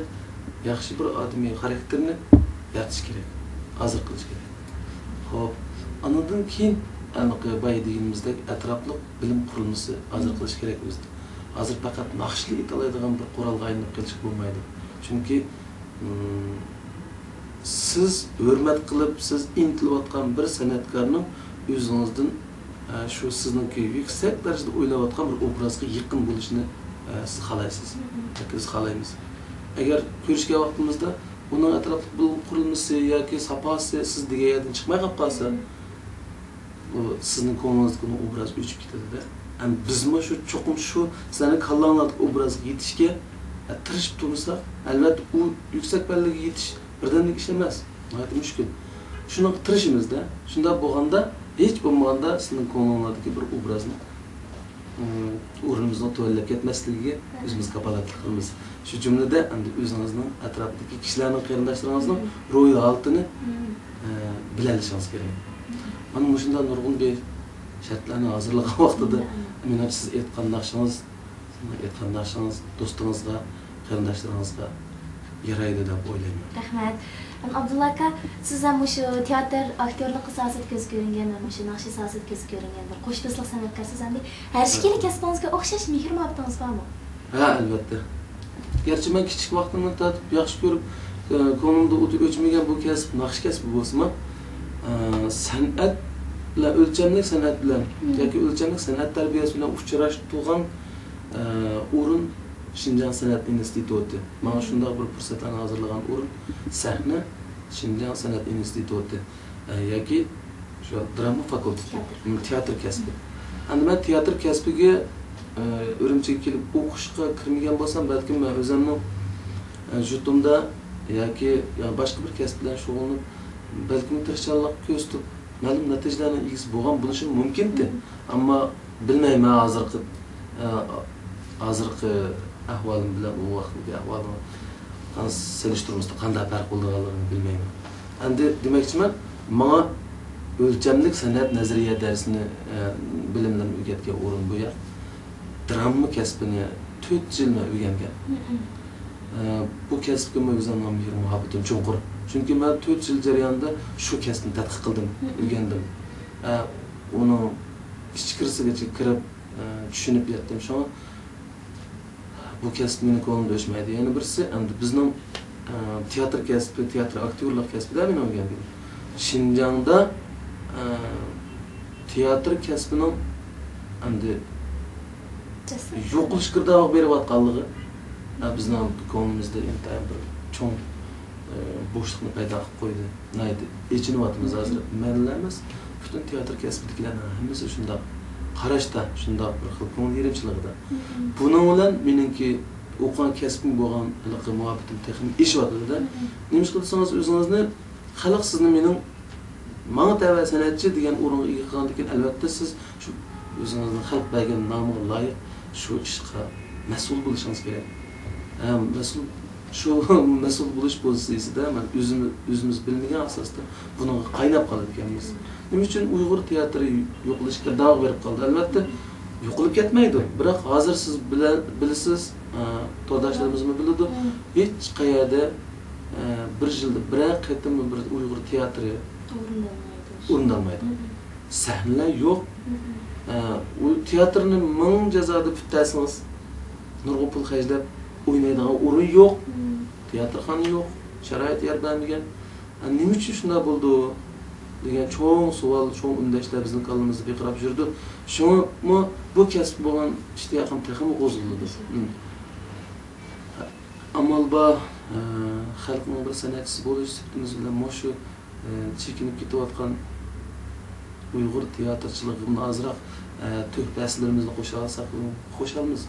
ياخشى بىر ئادىمىي خاراكتېرنى يارىتىش كېرەك، ھازىر قىلىش كېرەك. خوپ، ئانىدىن كېيىن ھېلىقى بايا دېگىنىمىزدەك ئەتراپلىق بىلىم قۇرۇلمىسى ھازىر قىلىش كېرەك ئۆزىدە. ھازىر پەقەت ناخشىلا ئېيتالايدىغان بىر قورالغا ئايلىنىپ قېلىشقا بولمايدۇ. چۈنكى مم، سىز ھۆرمەت قىلىپ، سىز ئىنتىلىۋاتقان بىر سەنئەتكارنىڭ ئۆزىڭىزدىن، ئە، شۇ سىزنىڭكى يۈكسەك دەرىجىدە ئويلاۋاتقان بىر ئوبرازغا يېقىن بولۇشىنى، ئە، سىز خالايسىز. مم. ياكى بىز خالايمىز. ئەگەر كۆرۈشكەن ۋاقتىمىزدا ئۇنىڭ ئەتراپلىق بىلىم قۇرۇلمىسى ياكى ساپاسى سىز دېگەن يەردىن چىقماي قاپ قالسا، مم. ئۇ سىزنىڭ كۆڭلىڭىزدىكى ئۇنىڭ ئوبرازى ئۆچۈپ كېتىدۇ-دە. ئەمدى بىزمۇ شۇ، چوقۇم شۇ سىلەرنىڭ كاللاڭلاردىكى ئوبرازغا يېتىشكە، ئە، تىرىشىپ تۇرمىساق، ئەلۋەتتە، ئۇ يۈكسەك پەللىگە يېتىش بىردەملىك ئىش ئەمەس، ناھايىتى مۈشكۈل. شۇنىڭغا تىرىشىمىز-دە. شۇنداق بولغاندا، ھېچ بولمىغاندا سىزنىڭ كۆڭلۈڭلاردىكى بىر ئوبرازنى، ئى، ئورنىمىزنىڭ تۆۋەنلەپ كەتمەسلىكىگە ئۆزىمىز كاپالەتلىك قىلىمىز. شۇ جۈملىدە ئەمدى ئۆزىڭىزنىڭ ئەتراپىدىكى كىشىلەرنىڭ، قېرىنداشلىرىڭىزنىڭ مم. روھىي ھالىتىنى، مم. ئە، بىلەلىشىڭىز كېرەك. مم. مانا مۇشۇنداق نۇرغۇن بىر شەرتلەرنى ھازىرلىغان ۋاقتىدا، مم. مېنىڭچە سىز ئېيتقان ناخشىڭىز، سىزنىڭ ئېيتقان ناخشىڭىز دوستىڭىزغا، قېرىنداشلىرىڭىزغا يارايدۇ دەپ ئويلايمەن. رەھمەت. ئەم، ئابدۇللا ئاكا، سىز ھەم مۇشۇ تىياتىر ئاكتيورلۇقى ساھەسىدە كۆزگە كۆرۈنگەن ۋە مۇشۇ ناخشا ساھەسىدە كۆزگە كۆرۈنگەن بىر قوشتۇزلۇق سەنئەتكارسىز. ئەمدى ھەر ئىككىلا كەسپىڭىزگە ئوخشاش مېھىر مۇھەببىتىڭىز بارمۇ؟ ھە، ئەلۋەتتە. گەرچە مەن كىچىك ۋاقتىمدىن تارتىپ ياخشى كۆرۈپ، ئە، كۆڭلۈمدە ئوتى ئۆچمىگەن بۇ كەسىپ ناخشا كەسپى بولسىمۇ، ئە، سەنئەت بىلەن، ئۆلچەملىك سەنئەت بىلەن مم. ياكى ئۆلچەملىك سەنئەت تەربىيەسى بىلەن ئۇچراشتۇرغان، ئە، ئورۇن شىنجاڭ سەنئەت ئىنستىتۇتى. ماڭا مم. شۇنداق بىر پۇرسەتلەرنى ھازىرلىغان ئورۇن سەھنە شىنجاڭ سەنئەت ئىنستىتۇتى. ئە، ياكى شۇ دراما فاكۇلتېتى، تىياتىر. م، تىياتىر كەسپى. ئەمدى مەن تىياتىر كەسپىگە، ئە، ئۈرۈمچىگە كېلىپ ئوقۇشقا كىرمىگەن بولسام، بەلكىم مەن ئۆزۈمنىڭ، ئە، يۇرتۇمدا ياكى، يا باشقا بىر كەسىپ بىلەن شۇغۇللىنىپ، بەلكىم تىرىشچانلىق كۆرسىتىپ، مەلۇم نەتىجىلەرنىڭ ئىگىسى بولغان بولۇشۇم مۇمكىنتى. مم. ئەمما بىلمەيمەن ھازىرقى، ئە، ھازىرقى ئەھۋالىم بىلەن ئۇ ۋاقىتتىكى ئەھۋالىمنى سېلىشتۇرمىسىدا قانداق پەرق بولىدىغانلىقىنى بىلمەيمەن. ئەمدى دېمەكچىمەن، ماڭا ئۆلچەملىك سەنئەت نەزەرىيە دەرسىنى، ئە، بىلىملىرىنى ئۆگەتكەن ئورۇن بۇ يەر. دراما كەسپىنى تۆت يىل مەن ئۆگەنگەن. مم. ئە، بۇ كەسىپكىمۇ ئۆزۈمنىڭ مېھىر مۇھەببىتىم چوڭقۇر. چۈنكى مەن تۆت يىل جەريانىدا شۇ كەسىپنى تەتقىق قىلدىم، مم. ئۆگەندىم. ئە، ئۇنىڭ ئىچكىرىسىگىچە كىرىپ، ئە، چۈشىنىپ يەتتىم. شۇڭا بۇ كەسىپ مېنىڭ كۆڭلۈمدە ئۆچمەيدۇ. يەنە بىرسى، ئەمدى بىزنىڭ، ئە، تىياتىر كەسپى، تىياتىر ئاكتيورلۇق كەسپىدە مېنىڭ ئۆگەنگىنىم. شىنجاڭدا، ئە، تىياتىر كەسپىنىڭ ئەمدى يوقىلىش گىردابىغا بېرىۋاتقانلىقى، ھە، بىزنىڭ كۆڭلىمىزدە ئىنتايىن بىر چوڭ، ئە، بوشلۇقنى پەيدا قىلىپ قويدى. ناھايىتى ئېچىنىۋاتىمىز ھازىر. مەنلا ئەمەس، پۈتۈن تىياتىر كەسپىدىكىلەرنىڭ ھەممىسى شۇنداق قاراشتا، شۇنداق بىر خىل كۆڭۈل يېرىمچىلىقىدا. بۇنىڭ بىلەن مېنىڭكى ئوقۇغان كەسپىمگە بولغان ھېلىقى مۇھەببىتىم تېخىمۇ ئېشىۋاتىدۇ-دە. نېمىشقا دېسىڭىز، ئۆزىڭىزنى خەلق سىزنى مېنىڭ ماڭا تەۋە سەنئەتچى دېگەن ئورۇنغا ئىگە قىلغاندىن كېيىن، ئەلۋەتتە، سىز شۇ ئۆزىڭىزنىڭ خەلق بەرگەن نامىغا لايىق شۇ ئىشقا مەسئۇل بولۇشىڭىز كېرەك. ھەم مەسئۇل، شۇ مەسئۇل بولۇش پوزىتسىيىسىدە مەن ئۆزىمىز، ئۆزىمىز بىلمىگەن ئاساستا بۇنىڭغا قايناپ قالىدىكەنمىز. نېمە ئۈچۈن ئۇيغۇر تىياتىرى يوقىلىش گىردابىغا بېرىپ قالدى؟ ئەلۋەتتە، يوقىلىپ كەتمەيدۇ. بىراق ھازىر سىز بىلە-، بىلىسىز، ئە، تورداشلىرىمىزمۇ بىلىدۇ. ھېچ قەيەردە، ئە، بىر يىلدا بىرەر قېتىممۇ بىر ئۇيغۇر تىياتىرى ئورۇندالمايدۇ. ئورۇندالمايدۇ. سەھنىلەر يوق. ئە، ئۇ تىياتىرنى مىڭ جازادا پۈتتۈرسىڭىز، نۇرغۇن پۇل خەجلەپ ئوينايدىغان ئورۇن يوق. تىياتىرخانا يوق. شارائىت يار بەرمىگەن. ئە، نېمە ئۈچۈن شۇنداق بولىدۇ؟ دېگەن چوڭ سوئال، چوڭ ئۈندەشلەر بىزنىڭ كاللىمىزدا پىرقىراپ يۈرىدۇ. شۇڭىمۇ بۇ كەسىپكە بولغان ئىشتىياقىم تېخىمۇ قوزغىلىدۇ. ئامال بار، ئە، خەلقنىڭ بىر سەنئەتچىسى بولۇش سۈپىتىمىز بىلەن مۇشۇ، ئە، چېكىنىپ كېتىۋاتقان ئۇيغۇر تىياتىرچىلىقىغا ئازراق، ئە، تۆھپە ھەسسىلىرىمىزنى قوشالىساق خۇشالمىز.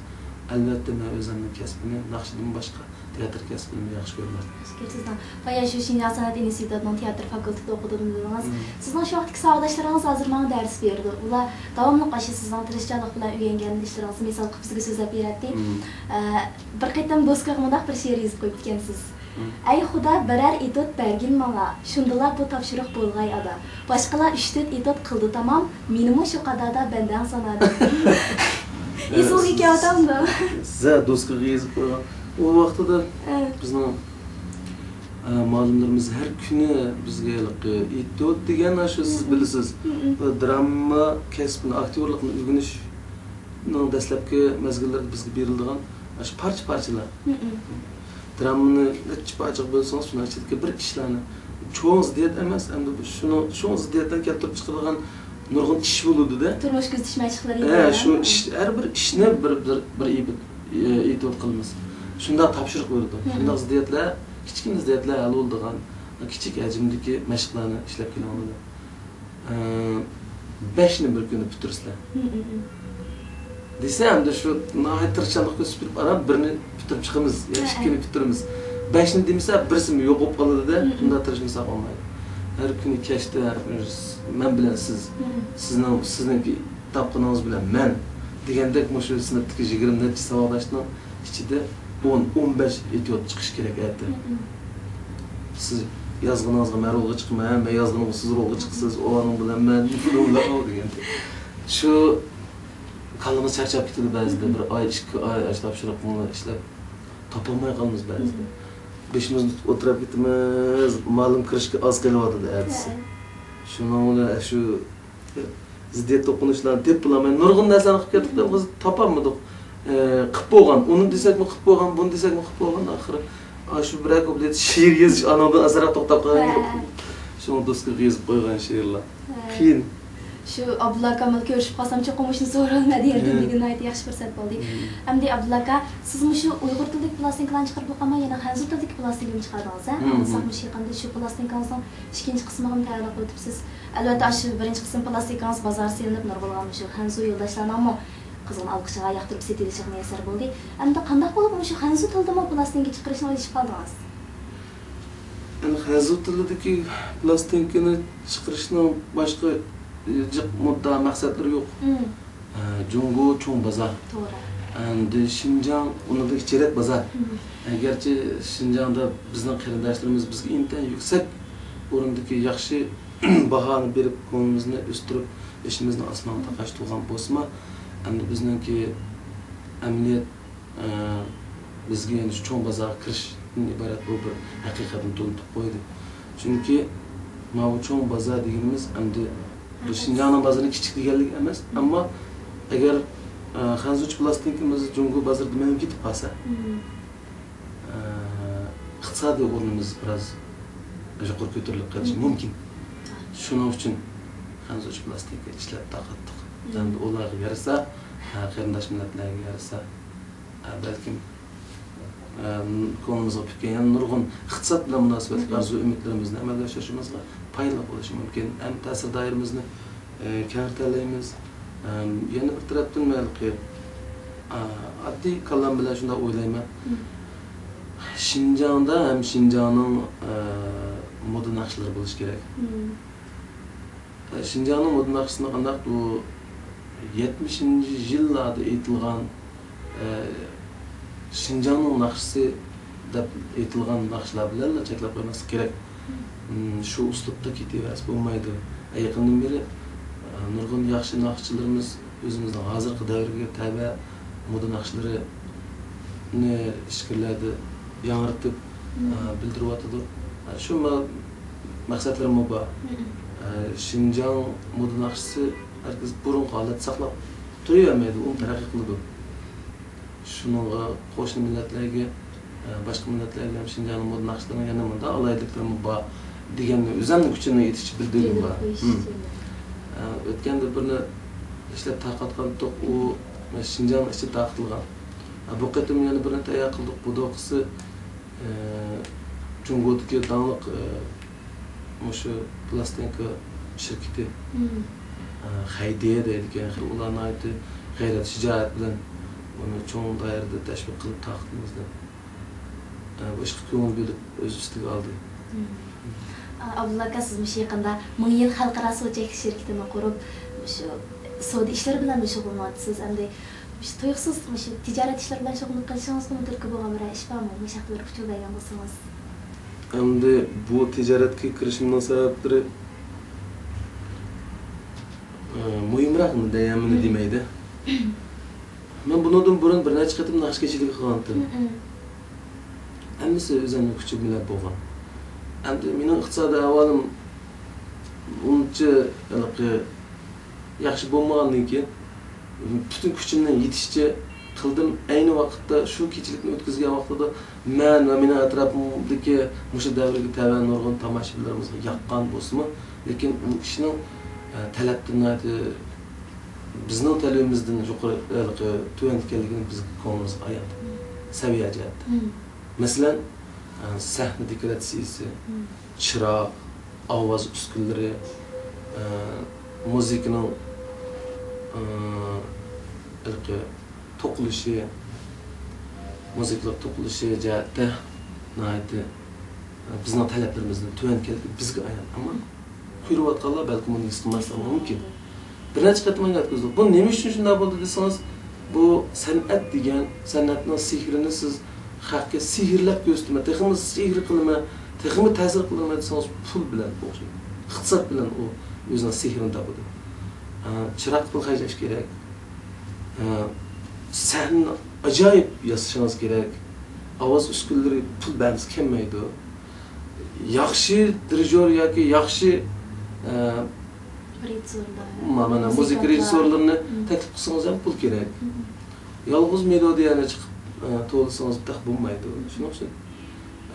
ئەلۋەتتە، مەن ئۆزۈمنىڭ كەسپىنى ناخشىدىن باشقا تىياتىر كەسپىنىمۇ ياخشى كۆرىمەن. ياخشى كۆرىسىز. بايا شۇ شىنجاڭ سەنئەت ئىنستىتۇتىنىڭ تىياتىر فاكۇلتېتىدا ئوقۇدۇم دېدىڭىز. سىزنىڭ شۇ ۋاقىتتىكى ساۋاقداشلىرىڭىز ھازىر ماڭا دەرس بېرىدۇ. ئۇلار داۋاملىق ئاشۇ سىزنىڭ تىرىشچانلىق بىلەن ئۆگەنگەن ئىشلىرىڭىزنى مىسال قىلىپ بىزگە سۆزلەپ بېرەتتى. ئە، بىر قېتىم دوسكىغا مۇنداق بىر شېئىر يېزىپ قويۇپتىكەنسىز. ئەي خۇدا، بىرەر ئېتوت بەرگىن ماڭا، شۇندىلا بۇ تاپشۇرۇق بولغاي ئادا. باشقىلار ئۈچ تۆت ئېتوت قىلدى تامام، مېنىمۇ شۇ قاتاردا بەندەڭ سانا دەپ. ئېسىڭىزگە كېلىۋاتامدۇ؟ سىزە دوسكىغا يېزىپ قويغان. ئۇ ۋاقتىدا بىزنىڭ، ئە، مۇئەللىملىرىمىز ھەر كۈنى بىزگە ھېلىقى ئېتوت دېگەن، شۇ سىز بىلىسىز، بۇ دراما كەسپىنى، ئاكتيورلۇقنى ئۆگىنىشنىڭ دەسلەپكى مەزگىللىرىدە بىزگە بېرىلىدىغان شۇ پارچە-پارچىلار. درامىنى نەچچە پارچىغا بۆلسىڭىز، شۇنىڭ ئىچىدىكى بىر ئىشلارنى، چوڭ زىددىيەت ئەمەس، ئەمدى بۇ شۇنىڭ، شۇ زىددىيەتتىن كەلتۈرۈپ چىقىرىدىغان نۇرغۇن ئىش بولىدۇ-دە. تۇرمۇش كۆزىتىش مەشىقلىرى. ھە، شۇ ئىش، ھەر بىر ئىشنى بىر، بىر، بىر ئېتوت قىلىمىز. شۇنداق تاپشۇرۇق بېرىدۇ. شۇنداق زىددىيەتلەر، كىچىككىنە زىددىيەتلەر ھەل بولىدىغان، كىچىك ھەجىمدىكى مەشىقلەرنى ئىشلەپ كېلىڭ دېدى. ئە، بەشنى بىر كۈنى پۈتتۈرىسىلەر دېسە، ئەمدى شۇ ناھايىتى تىرىشچانلىق كۆرسىتىپ بېرىپ، ئاران بىرنى پۈتتۈرۈپ چىقىمىز يا ئىككىنى پۈتتۈرىمىز. بەشنى دېمىسە، بىرسىمۇ يوق بولۇپ قالىدۇ-دە، شۇنداق تىرىشمىساق بولمايدۇ. ھەر كۈنى كەچتە مەن بىلەن سىز، سىزنىڭ، سىزنىڭكى تاپقىنىڭىز بىلەن مەن دېگەندەك مۇشۇ سىنىپتىكى يىگىرمە نەچچە ساۋاقداشنىڭ ئىچىدە ئون، ئون بەش ئېتيۇد چىقىشى كېرەك ئەتە. سىز يازغىنىڭىزغا مەن رولغا چىقىمەن، مەن يازغىنىمغا سىز رولغا چىقىسىز، ئۇنىڭ بىلەن مەن، بۇنىڭ بىلەن ئۇ دېگەندەك. شۇ كاللىمىز چارچاپ كېتىدۇ بەزىدە، بىر ئاي، ئىككى ئاي ئاشۇ تاپشۇرۇقنى ئىشلەپ تاپالماي قالىمىز بەزىدە. بېشىمىزنى تۇتۇپ ئولتۇرۇپ كېتىمىز، مۇئەللىم كىرىشكە ئاز قېلىۋاتىدۇ ئەتىسى. شۇنىڭ بىلەن شۇ زىددىيەت توقۇنۇشلارنى دەپ بولالماي، نۇرغۇن نەرسىلەرنى قىلىپ كەتتۇق، بىز تاپالمىدۇق. ئە، قىپ بولغان، ئۇنى دېسەكمۇ قىپ بولغان، بۇنى دېسەكمۇ قىپ بولغان، ئاخىرى ئاشۇ بىرەر كۇپلېت شېئىر يېزىش ئانىڭدىن ئازراق توختاپ قالغان. شۇڭا دوسكىغا يېزىپ قويغان شېئىرلار. كېيىن شۇ ئابدۇللا ئاكا بىلەن كۆرۈشۈپ قالسام چوقۇم مۇشۇنى سورىۋالىمەن دېگەن دېگەن ناھايىتى ياخشى پۇرسەت بولدى. ئەمدى ئابدۇللا ئاكا، سىز مۇشۇ ئۇيغۇر تىلىدىكى پلاستىنكىلارنى چىقىرىپلا قالماي، يەنە خەنزۇ تىلىدىكى پلاستىنكىمۇ چىقاردىڭىز، ھە؟ ئاڭلىساق مۇشۇ يېقىندا شۇ پلاستىنكىڭىزنىڭ ئىككىنچى قىسمىغىمۇ تەييارلىق قىلىۋېتىپسىز. ئەلۋەتتە، ئاشۇ بىرىنچى قىسىم پلاستىنكىڭىز بازار سېلىنىپ، نۇرغۇنلىغان مۇشۇ خەنزۇ يولداشلارنىڭمۇ قىزغىن ئالقىشىغا ياقتۇرۇپ سېتىلىشىغا مۇيەسسەر بولدى. ئەمدى قانداق بولۇپ مۇشۇ خەنزۇ تىلىدىمۇ پلاستىنكا چىقىرىشنى ئويلىشىپ قالدىڭىز؟ ئەمدى خەنزۇ تىلىدىكى پلاستىنكىنى چىقىرىشنىڭ باشقا، ئە، جىق مۇددىئا مەقسەتلىرى يوق. ئە، جۇڭگو چوڭ بازار. توغرا. ئەمدى شىنجاڭ ئۇنىڭدىن كىچىكرەك بازار. ئەگەرچە شىنجاڭدا بىزنىڭ قېرىنداشلىرىمىز بىزگە ئىنتايىن يۈكسەك ئورۇندىكى ياخشى باھانى بېرىپ، كۆڭلىمىزنى ئۆستۈرۈپ، بېشىمىزنى ئاسمانغا تاقاش تۇرغان بولسىمۇ، ئەمدى بىزنىڭكى ئەمەلىيەت، ئە، بىزگە يەنە شۇ چوڭ بازارغا كىرىشتىن ئىبارەت بۇ بىر ھەقىقەتنى تونۇتۇپ قويدى. چۈنكى ماۋۇ چوڭ بازار دېگىنىمىز ئەمدى بۇ شىنجاڭنىڭ بازىرى كىچىك دېگەنلىك ئەمەس، ئەمما ئەگەر، ئە، خەنزۇچە پلاستىنكىمىز جۇڭگو بازىرىدا مەڭگۈ كېتىپ قالسا، ئە، ئىقتىسادىي ئورنىمىز بىراز يۇقىرى كۆتۈرۈلۈپ قېلىشى مۇمكىن. شۇنىڭ ئۈچۈن خەنزۇچە پلاستىنكا ئىشلەپ تارقاتتۇق. ئەمدى ئۇلارغا يارىسا، ھە، قېرىنداش مىللەتلەرگە يارىسا، ھە، بەلكىم، ھە، كۆڭلىمىزگە پۈككەن يەنە نۇرغۇن ئىقتىساد بىلەن مۇناسىۋەتلىك ئارزۇ-ئۈمىدلىرىمىزنى ئەمەلگە ئاشۇرۇشىمىزغا پايدىلىق بولۇشى مۇمكىن. ھەم تەسىر دائىرىمىزنى، ھە، كەڭرىتەلەيمىز. ھەم يەنە بىر تەرەپتىن مەلقى، ھە، ئاددىي كاللام بىلەن شۇنداق ئويلايمەن. شىنجاڭدا ھەم شىنجاڭنىڭ، ھە، مودا ناخشىلىرى بولۇشى كېرەك. شىنجاڭنىڭ مودا ناخشىسىنى قانداق بۇ يەتمىشىنچى يىللاردا ئېيتىلغان، ئە، شىنجاڭنىڭ ناخشىسى دەپ ئېيتىلغان ناخشىلار بىلەنلا چەكلەپ قويماسلىق كېرەك. مم، شۇ ئۇسلۇبتا كېتىۋەرسە بولمايدۇ. ئە، يېقىندىن بېرى، ئە، نۇرغۇن ياخشى ناخشىچىلىرىمىز ئۆزىمىزنىڭ ھازىرقى دەۋرگە تەۋە مودا ناخشىلىرىنى ئىچكىرىلەردە ياڭرىتىپ، ئە، بىلدۈرۈۋاتىدۇ. ئە، شۇ ما-، مەقسەتلىرىممۇ بار. ئە، شىنجاڭ مودا ناخشىسى ھەرگىز بۇرۇنقى ھالەتتە ساقلاپ تۇرۇۋەرمەيدۇ، ئۇمۇ تەرەققىي قىلىدۇ. شۇنىڭغا قوشنا مىللەتلەرگە، ئە، باشقا مىللەتلەرگە ھەم شىنجاڭنىڭ مودا ناخشىلىرىنىڭ يەنە مۇنداق ئالاھىدىلىكلىرىمۇ بار دېگەننى ئۆزۈمنىڭ كۈچىمنى يېتىشىچە بىلدۈرگۈم بار. ئە، ئۆتكەندە بىرنى ئىشلەپ تارقاتقانتۇق، ئۇ شىنجاڭنىڭ ئىچىدە تارقىتىلغان. ئە، بۇ قېتىم يەنە بىرنى تەييار قىلدۇق، بۇ دوقىسى، ئە، جۇڭگودىكى داڭلىق، ئە، مۇشۇ پلاستىنكا شىركىتى، ئە، خەيدې دەيدىكەن، ئۇلار ناھايىتى غەيرەت، شىجائەت بىلەن ئۇنى چوڭ دائىرىدە تەشۋىق قىلىپ تارقىتىمىز دەپ، ئە، بۇ ئىشقا كۆڭۈل بۆلۈپ ئۆز ئۈستىگە ئالدى. ئابدۇللا ئاكا، سىز مۇشۇ يېقىندا مىڭ يىل خەلقئارا سۇ چەكلىك شىركىتىنى قۇرۇپ، مۇشۇ سودا ئىشلىرى بىلەن شۇغۇللىنىۋاتىسىز. ئەمدى مۇشۇ تۇيۇقسىز مۇشۇ تىجارەت ئىشلىرى بىلەن شۇغۇللىنىپ قېلىشىڭىزغىمۇ تۈرتكە بولغان بىرەر ئىش بارمۇ؟ مۇشۇ ھەقتە بىر ئۇچۇر بەرگەن بولسىڭىز. ئەمدى بۇ تىجارەتكە كىرىشىمنىڭ سەۋەبلىرى، ئە، مۇھىمراق دېيەممۇ دېمەيدۇ. مەن بۇنىڭدىن بۇرۇن بىر نەچچە قېتىم ناخشا كېچىلىكى قىلغانتىم. ھەممىسى ئۆزۈمنىڭ كۈچى بىلەن بولغان. ئەمدى مېنىڭ ئىقتىسادىي ئەھۋالىم ئۇنچە ھېلىقى ياخشى بولمىغاندىن كېيىن، پۈتۈن كۈچۈمنىڭ يېتىشىچە قىلدىم. ئەينى ۋاقىتتا شۇ كېچىلىكنى ئۆتكۈزگەن ۋاقتىدا مەن ۋە مېنىڭ ئەتراپىمدىكى مۇشۇ دەۋرگە تەۋە نۇرغۇن تاماشىبىنلىرىمىزغا ياققان بولسىمۇ، لېكىن ئۇ ئىشنىڭ، ئە، تەلەپتىن ناھايىتى، بىزنىڭ تەلىپىمىزدىن يۇقىرى، ھېلىقى تۆۋەن ئىكەنلىكىنى بىز كۆڭلىمىزگە ئايان. سەۋىيە جەھەتتە. مەسىلەن، ئە، سەھنە دېكوراتسىيىسى، چىراغ، ئاۋاز ئۈسكۈنىلىرى، ئە، مۇزىكىنىڭ، ئە، ھېلىقى توقۇلۇشى، مۇزىكىلىق توقۇلۇشى جەھەتتە ناھايىتى، ئە، بىزنىڭ تەلەپلىرىمىزدىن تۆۋەن ئىكەنلىكى بىزگە ئايان. ئەمما كۆرۈۋاتقانلار بەلكىم ئۇنى ھېس قىلماسلىقى مۇمكىن. بىر نەچچە قېتىم ئاڭلاتقۇزدۇق. بۇ نېمە ئۈچۈن شۇنداق بولدى دېسىڭىز، بۇ سەنئەت دېگەن، سەنئەتنىڭ سېھرىنى سىز خەققە سېھىرلەپ كۆرسىتىمەن، تېخىمۇ سېھىر قىلىمەن، تېخىمۇ تەسىر قىلىمەن دېسىڭىز، پۇل بىلەن ئوخشايدۇ، ئىقتىساد بىلەن ئۇ ئۆزىنىڭ سېھرىنى تاپىدۇ. ئە، چىراغ پۇل خەجلەش كېرەك. ئە، سەھنىنى ئاجايىپ ياسىشىڭىز كېرەك. ئاۋاز ئۈسكۈنىلىرى پۇل بەرمىسە كەلمەيدۇ. ياخشى دىرىژور ياكى ياخشى، ئە، رېژىسسورلار، ما-، مانا مۇزىكا مۇزىكانتلار. رېژىسسورلىرىنى مم. تەكلىپ قىلسىڭىز ھەم پۇل كېرەك. مم. يالغۇز مېلودىيەنى چىقىپ، ئە، توۋلىسىڭىز تېخى بولمايدۇ. شۇنىڭ ئۈچۈن،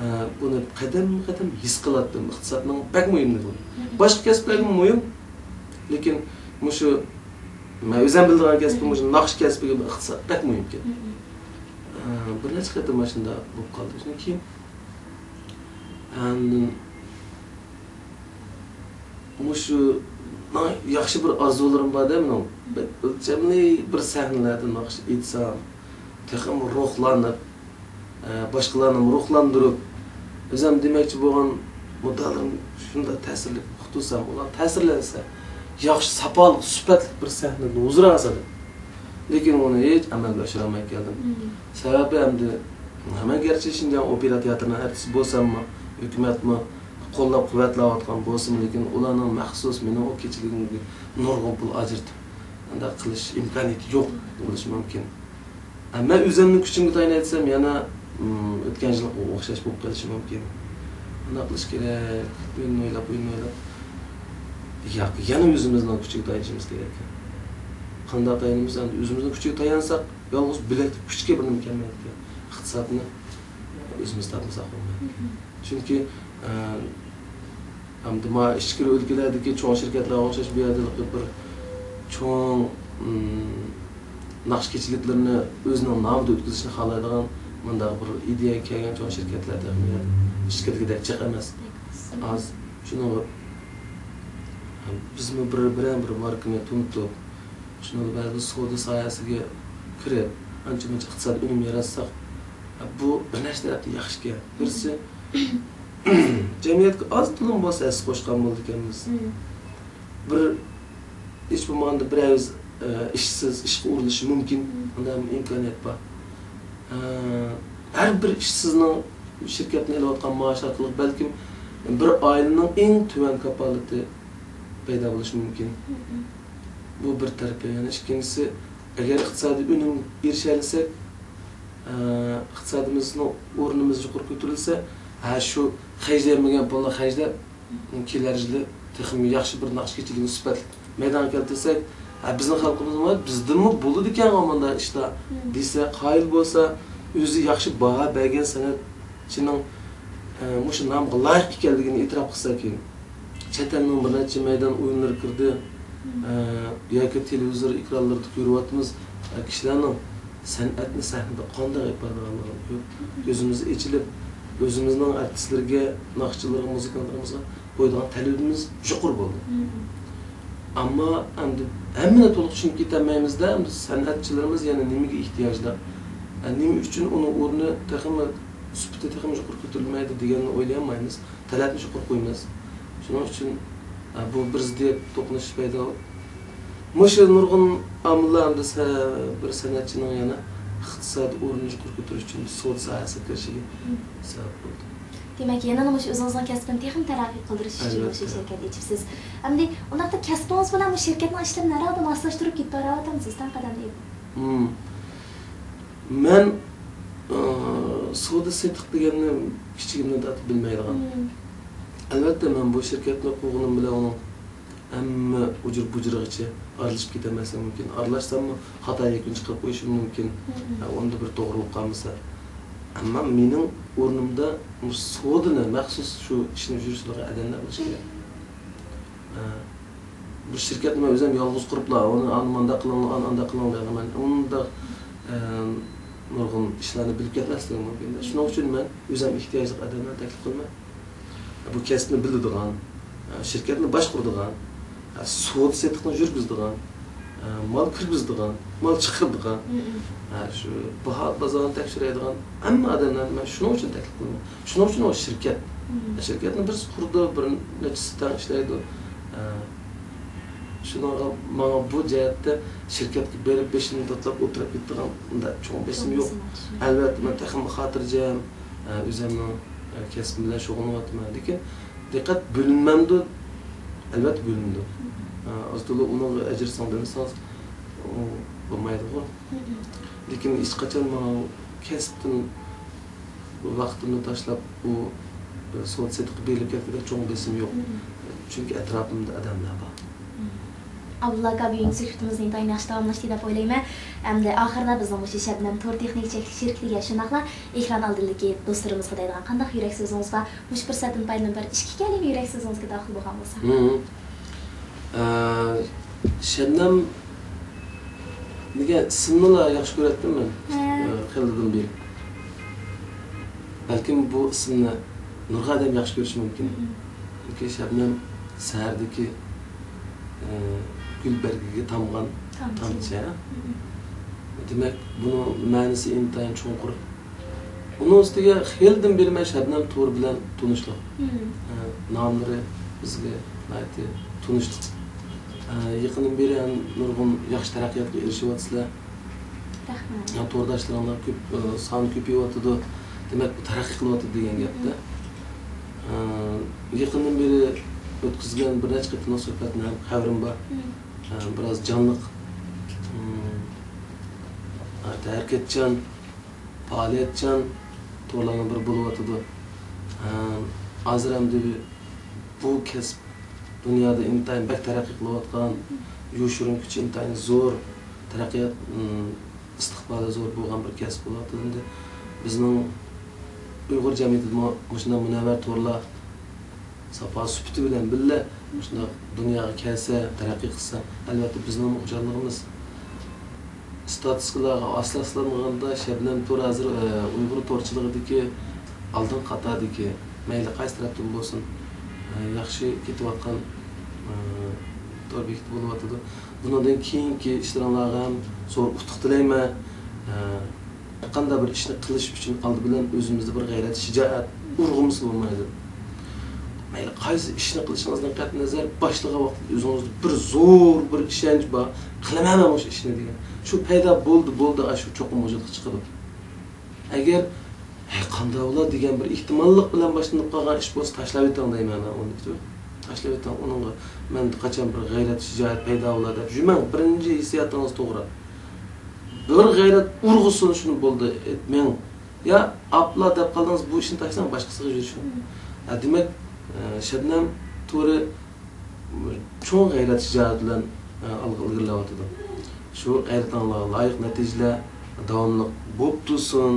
ئە، بۇنى قەدەم-قەدەم ھېس قىلاتتىم، ئىقتىسادنىڭ بەك مۇھىملىكىنى. مم. باشقا كەسىپلەرگىمۇ مۇھىم، لېكىن مۇشۇ مەن ئۆزۈم بىلىدىغان كەسپىم مم. مۇشۇ ناخشا كەسپىگە ئىقتىساد بەك مۇھىم ئىكەن. مم. ئە، بىر نەچچە قېتىم مانا شۇنداق بولۇپ قالدى. شۇندىن كېيىن ئاندىن مۇشۇ ياخشى بىر ئارزۇلىرىم بار-دە مېنىڭ. بەك ئۆلچەملىك بىر سەھنىلەردە ناخشا ئېيتسام، تېخىمۇ روھلىنىپ، ئە، باشقىلارنىمۇ روھلاندۇرۇپ، ئۆزۈم دېمەكچى بولغان مۇددىئالىرىمنى شۇنداق تەسىرلىك ئۇقتۇرسام، ئۇلار تەسىرلەنسە، ياخشى ساپالىق، سۈپەتلىك بىر سەھنىدىن ھۇزۇر ھاسىل. لېكىن ئۇنى ھېچ ئەمەلگە ئاشۇرالماي كەلدىم. مم. سەۋەبى ئەمدى مەن گەرچە شىنجاڭ ئوپېرا تىياتىرىنىڭ ئارتىسى بولساممۇ، ھۆكۈمەتمۇ قوللاپ-قۇۋۋەتلەۋاتقان بولسىمۇ، لېكىن ئۇلارنىڭ مەخسۇس مېنىڭ ئۇ كېچىلىكىمگە نۇرغۇن پۇل ئاجرىتىپ، ئۇنداق قىلىش ئىمكانىيىتى يوق بولۇشى مۇمكىن. ئە، مەن ئۆزۈمنىڭ كۈچۈمگە تايىناي دېسەم، يەنە، ئم، ئۆتكەن يىلغا ئوخشاش بولۇپ قېلىشى مۇمكىن. قانداق قىلىش كېرەك؟ بۇ يەرنى ئويلاپ، بۇ يەرنى ئويلاپ. ياق، يەنە ئۆزىمىزنىڭ كۈچىگە تايىنىشىمىز كېرەك. قانداق تايىنىمىز؟ ئەمدى ئۆزىمىزنىڭ كۈچىگە تايانساق، يالغۇز بىلەكتە كۈچكە بىر نېمە كەلمەيدىكەن. ئىقتىسادنى ئۆزىمىز تاپمىساق بولمايدۇ. چۈنكى، ئە، ئەمدى ما ئىچكىرى ئۆلكىلەردىكى چوڭ شىركەتلەرگە ئوخشاش بۇ يەردە بىر چوڭ، ئىم، ناخشا كېچىلىكلىرىنى ئۆزىنىڭ نامىدا ئۆتكۈزۈشنى خالايدىغان مۇنداق بىر ئىدىيەگە كەلگەن چوڭ شىركەتلەر تېخى ئىشلىتىلگۈدەك جىق ئەمەس. ئاز. شۇنىڭغا بىزمۇ بىر، بىرەر بىر ماركىنى تونۇتۇپ، شۇنىڭدا بەزى بىر سودا ساھەسىگە كىرىپ، ئانچە مۇنچە ئىقتىسادىي ئۈنۈم ياراتساق، بۇ بىر نەچچە تەرەپتىن ياخشىكەن. بىرسى، جەمئىيەتكە ئاز تولا بولسا ھەسسە قوشقان بولىدىكەنمىز. بىر، ھېچ بولمىغاندا بىر ئەۋز، ئە، ئىشسىز، ئىشقا ئورۇنلىشىشى مۇمكىن. ئۇنداق ئىمكانىيەت بار. ئە، ھەر بىر ئىشسىزنىڭ شىركەتتىن ئېلىۋاتقان مائاش ئارقىلىق بەلكىم بىر ئائىلىنىڭ ئەڭ تۆۋەن كاپالىتى پەيدا بولۇشى مۇمكىن. بۇ بىر تەرىپى. يەنە ئىككىنچىسى، ئەگەر ئىقتىسادىي ئۈنۈمگە ئېرىشەلىسەك، ئە، ئىقتىسادىمىزنىڭ ئورنىمىز يۇقىرى كۆتۈرۈلسە، ھە، شۇ خەجلەيمىگەن پۇلنى خەجلەپ، كېلەر يىلى تېخىمۇ ياخشى بىر ناخشا كېچىلىكىنى سۈپەتلىك مەيدانغا كەلتۈرسەك، ھە، بىزنىڭ خەلقىمىزمۇ، بىزدىنمۇ بولىدىكەنغۇ مۇنداق ئىشلار دېسە، قايىل بولسا، ئۆزى ياخشى باھا بەرگەن سەنئەتچىنىڭ، ئە، مۇشۇ نامغا لايىق ئىكەنلىكىنى ئېتىراپ قىلسا كېيىن. چەت ئەلنىڭ بىر نەچچە مەيدان ئويۇنلىرى كىردى. ئە، ياكى تېلېۋىزور ئېكرانلىرىدا كۆرۈۋاتىمىز، ئە، كىشىلەرنىڭ سەنئەتنى سەھنىدە قانداق ئېلىپ بارىدىغانلىقىنى كۆرۈپ، كۆزىمىز ئېچىلىپ، ئۆزىمىزنىڭ ئارتىسلىرىگە، ناخشىچىلىرىغا، مۇزىكانتلىرىمىزغا قويىدىغان تەلىپىمىز يۇقىرى بولدى. ئەمما ئەمدى ھەممىنى تولۇق چۈشىنىپ كېتەلمەيمىز-دە، ئەمدى سەنئەتچىلىرىمىز يەنە نېمىگە ئېھتىياجلىق؟ ئە، نېمە ئۈچۈن ئۇنىڭ ئورنى تېخىمۇ، سۈپىتى تېخىمۇ يۇقىرى كۆتۈرۈلمەيدۇ دېگەننى ئويلىيالمايمىز. تەلەپنى يۇقىرى قويىمىز. شۇنىڭ ئۈچۈن، ئە، بۇ بىر زىددىيەت توقۇنۇش پەيدا. مۇشۇ نۇرغۇن ئامىللار ئەمدى سە-، بىر سەنئەتچىنىڭ يەنە ئىقتىسادىي ئورنىنى يۇقىرى كۆتۈرۈش ئۈچۈن سودا ساھەسىگە كىرىشىگە سەۋەب بولدى. دېمەك، يەنىلا مۇشۇ ئۆزىڭىزنىڭ كەسپىنى تېخىمۇ تەرەققىي قىلدۇرۇش ئۈچۈن مۇشۇ ئەلۋەتتە. شىركەت ئېچىپسىز. ئەمدى ئۇنداقتا كەسپىڭىز بىلەن بۇ شىركەتنىڭ ئىشلىرىنى ھەر ھالدا ماسلاشتۇرۇپ كېتىپ بارىۋاتامسىز، تەڭ قەدەمدە ئېلىپ؟ مم. مەن، ئى، سودا سېتىق دېگەننى كىچىكىمدىن تارتىپ بىلمەيدىغان. ئەلۋەتتە، مەن بۇ شىركەتنى قۇرغىنىم بىلەن ئۇنىڭ ھەممە ئۇجۇر بۇجۇرىغىچە ئارىلىشىپ كېتەلمەسلىكىم مۇمكىن. ئارىلاشساممۇ خاتا يەكۈن چىقىرىپ قويۇشۇم مۇمكىن. ھە، ئۇندا بىر توغرىلىق قالمىسا. ئەمما مېنىڭ ئورنۇمدا مۇشۇ سودىنى مەخسۇس شۇ ئىشنى يۈرۈشتۈرىدىغان ئادەملەر بولۇشى كېرەك. ھە، بۇ شىركەتنى مەن ئۆزۈم يالغۇز قۇرۇپلا، ئۇنى ئان-، مانداق قىلىڭلار، ئان-، ئانداق قىلىڭلار دەيدىغان. مەن ئۇنداق، ئە، نۇرغۇن ئىشلارنى بىلىپ كەتمەسلىكىم مۇمكىن. شۇنىڭ ئۈچۈن مەن ئۆزۈم ئېھتىياجلىق ئادەملەرنى تەكلىپ قىلىمەن. بۇ كەسىپنى بىلىدىغان، شىركەتنى باشقۇرىدىغان، سودا سېتىقنى يۈرگۈزىدىغان، مال كىرگۈزىدىغان، مال چىقىرىدىغان، شۇ باھا بازارنى تەكشۈرەيدىغان ھەممە ئادەملەرنى مەن شۇنىڭ ئۈچۈن تەكلىپ قىلىمەن. شۇنىڭ ئۈچۈن ئۇ شىركەت. شىركەتنى بىرسى قۇرىدۇ، بىر نەچچىسى تەڭ ئىشلەيدۇ. شۇنىڭغا ماڭا بۇ جەھەتتە شىركەتكە بېرىپ بېشىمنى تاتىلاپ ئولتۇرۇپ كېتىدىغان ئۇنداق چوڭ بېسىم يوق. ئەلۋەتتە، مەن تېخىمۇ خاتىرجەم. ئە، ئۆزۈمنىڭ، ئە، كەسپىم بىلەن شۇغۇللىنىۋاتىمەن. لېكىن دىققەت بۆلۈنمەمدۇ؟ ئەلۋەتتە بۆلۈنىدۇ. ئە، ئاز تولا ئۇنىڭغا ئەجىر سىڭدۈرمىسىڭىز، ئۇ بولمايدىغۇ. لېكىن ھېچقاچان مانا كەسىپتىن ۋاقتىمنى تاشلاپ، ئۇ، ئە، سودا سېتىققا بېرىلىپ كەتكۈدەك چوڭ بېسىم يوق. چۈنكى ئەتراپىمدا ئادەملەر بار. ئابدۇللا ئاكا، بۈگۈنكى سۆھبىتىمىز ئىنتايىن ياخشى داۋاملاشتى دەپ ئويلايمەن. ئەمدى ئاخىرىدا بىزنىڭ مۇشۇ شەبنەم تور تېخنىكا چەكلىك شىركىتىگە، شۇنداقلا ئېكران ئالدىدىكى دوستلىرىمىزغا دەيدىغان قانداق يۈرەك سۆزىڭىز بار؟ مۇشۇ پۇرسەتتىن پايدىلىنىپ بىر ئىككى كەلىمە يۈرەك سۆزىڭىزگە داخىل بولغان بولساڭ. ئە، شەبنەم دېگەن ئىسىمنىلا ياخشى كۆرەتتىم مەن. ئە، خېلىدىن بېرى. بەلكىم بۇ ئىسىمنى نۇرغۇن ئادەم ياخشى كۆرۈشى مۇمكىن. چۈنكى شەبنەم سەھەردىكى، ئە، گۈل بەرگىگە تامغان تامچە. دېمەك، بۇنىڭ مەنىسى ئىنتايىن چوڭقۇر. ئۇنىڭ ئۈستىگە خېلىدىن بېرى مەن شەبنەم تورى بىلەن تونۇشلۇق. ئە، ناملىرى بىزگە ناھايىتى تونۇشلۇق. ئە، يېقىندىن بېرى ھەم نۇرغۇن ياخشى تەرەققىياتقا ئېرىشىۋاتىسىلەر. رەھمەت. يا، تورداشلىرىڭلار كۆپ، ئە، سانى كۆپىيىۋاتىدۇ. دېمەك، بۇ تەرەققىي قىلىۋاتىدۇ دېگەن گەپتە. ئە، يېقىندىن بېرى ئۆتكۈزگەن بىر نەچچە قېتىملىق سۆھبەتنى ھەم خەۋىرىم بار. ئە، بىراز جانلىق، ئە، ھەرىكەتچان، پائالىيەتچان تورلارنىڭ بىرى بولۇۋاتىدۇ. ئە، ھازىر ئەمدى بۇ كەسىپ دۇنيادا ئىنتايىن بەك تەرەققىي قىلىۋاتقان، يوشۇرۇن كۈچى ئىنتايىن زور، تەرەققىيات، ئىم، ئىستىقبالى زور بولغان بىر كەسىپ بولۇۋاتىدۇ. ئەمدى بىزنىڭ ئۇيغۇر جەمئىيىتىدىمۇ مۇشۇنداق مۇنەۋۋەر تورلار ساپا سۈپىتى بىلەن بىللە مۇشۇنداق دۇنياغا كەلسە، تەرەققىي قىلسا، ئەلۋەتتە بىزنىڭمۇ خۇشاللىقىمىز. ستاتىستىكىلارغا ئاساسلانغاندا، شەبنەم تور ھازىر، ئە، ئۇيغۇر تورچىلىقىدىكى ئالدىنقى قاتاردىكى، مەيلى قايسى تەرەپتىن بولسۇن، ئە، ياخشى كېتىۋاتقان، ئە، تور بېكىتى بولۇۋاتىدۇ. بۇنىڭدىن كېيىنكى ئىشلىرىڭلارغا ھەم زور ئۇتۇق تىلەيمەن. ئە، ھەرقانداق بىر ئىشنى قىلىش ئۈچۈن ئالدى بىلەن ئۆزىمىزدە بىر غەيرەت، شىجائەت ئۇرغۇمىسا بولمايدۇ. مەيلى قايسى ئىشنى قىلىشىڭىزدىن قەتئىينەزەر، باشلىغان ۋاقىتتا ئۆزىڭىزدە بىر زور بىر ئىشەنچ بار، قىلىمەن مەن مۇشۇ ئىشنى دېگەن. شۇ پەيدا بولدى، بولدى، ئاشۇ چوقۇم ۋۇجۇدقا چىقىدۇ. ئەگەر، ھەي، قانداق بولار دېگەن بىر ئېھتىماللىق بىلەن باشلىنىپ قالغان ئىش بولسا، تاشلاۋېتىڭ دەيمەن مەن ئۇنى. تاشلاۋېتىڭ، ئۇنىڭغا مەندە قاچان بىر غەيرەت، شىجائەت پەيدا بولار دەپ يۈرمەڭ. بىرىنچى ھېسسىياتىڭىز توغرا. بىر غەيرەت ئۇرغۇسىنى شۇنى بولدى، ئېيتمەڭ. يا ئاپلا دەپ قالدىڭىز، بۇ ئىشنى تاشلاڭ، باشقىسىغا يۈرۈشۈڭ. ھە، دېمەك، ئە، شەبنەم تورى چوڭ غەيرەت شىجائەت بىلەن، ئە، ئالغا ئىلگىرىلەۋاتىدۇ. شۇ غەيرىتىڭلارغا لايىق نەتىجىلەر داۋاملىق بولۇپ تۇرسۇن.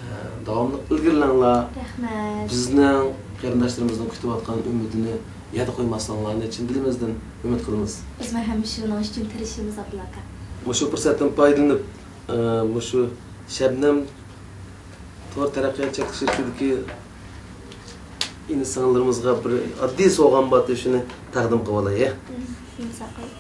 ئە، داۋاملىق ئىلگىرىلەڭلار. رەھمەت. بىزنىڭ قېرىنداشلىرىمىزنىڭ كۈتۈۋاتقان ئۈمىدىنى يەردە قويماسلىقىڭلارنى چىن دىلىمىزدىن ئۈمىد قىلىمىز. بىزمۇ ھەم شۇنىڭ ئۈچۈن تىرىشىمىز، ئابدۇللا ئاكا. مۇشۇ پۇرسەتتىن پايدىلىنىپ، ئە، مۇشۇ شەبنەم تور تەرەققىيات چەكلىك شىركىتىدىكى ئىنى-سىڭىللىرىمىزغا بىر ئاددىي سوۋغام بار، شۇنى تەقدىم قىلىۋالاي، ھە؟ ئىمزا قوي.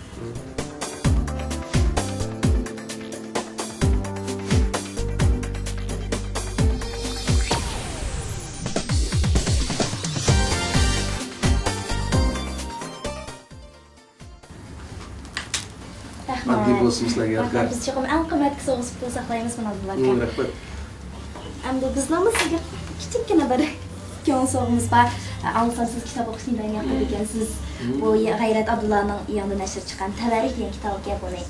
رەھمەت. ئاددىي بولسۇن سىلەرگە، رەھمەت. رەھمەت. بىز چوقۇم ئەڭ قىممەتلىك سوۋغا سۈپىتىدە ساقلايمىز بۇنى، ئابدۇللا ئاكا. ھىم، رەھمەت. ئەمدى بىزنىڭمۇ سىزگە كىچىككىنە بىر كۆڭۈل سوۋغىمىز بار. ئاڭلىسام، سىز كىتاب ئوقۇشنى بەك ياقتۇرىدىكەنسىز. ھىم. بۇ يا-، غەيرەت ئابدۇللانىڭ يېڭىدىن نەشر چىققان تەۋەررۈك دېگەن كىتابىكەن، بۇنى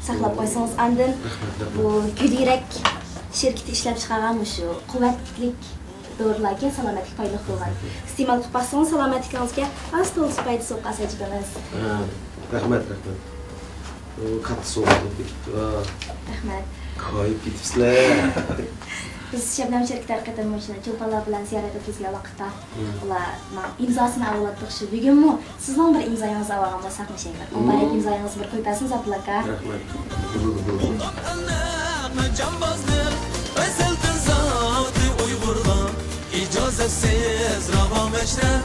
ساقلاپ قويسىڭىز. ئاندىن رەھمەت، رەھمەت. بۇ گۈليۈرەك شىركىتى ئىشلەپ چىقارغان مۇشۇ قۇۋۋەتلىك دورىلاركەن، سالامەتلىككە پايدىلىق بولغان. ئىستېمال قىلىپ باقسىڭىز، سالامەتلىكىڭىزگە ئاز-تولا پايدىسى بولۇپ قالسا ئەجەب ئەمەس. ھە، رەھمەت، رەھمەت. ئۇ كاتتا سوۋغا بولۇپ كېتىپتۇ. ھە. رەھمەت. كويۇپ كېتىپسىلەر. بىز شەبنەم شىركىتى ھەر قېتىم مۇشۇنداق چولپانلار بىلەن زىيارەت ئۆتكۈزگەن ۋاقىتتا، مم، ئۇلارنىڭ ئىمزاسىنى ئاۋۇلاتتۇق. شۇ بۈگۈنمۇ سىزنىڭ بىر ئىمزايىڭىزنى ئاۋالغان بولساق مۇشۇ يەردە. مم. مۇبارەك ئىمزايىڭىزنى بىر قويۇپ بەرسىڭىز، ئابدۇللا ئاكا. رەھمەت. بولىدۇ، بولىدۇ. ئەزەلدىن زاتى ئۇيغۇرغا ئىجازەتسىز راۋا مەشرەپ.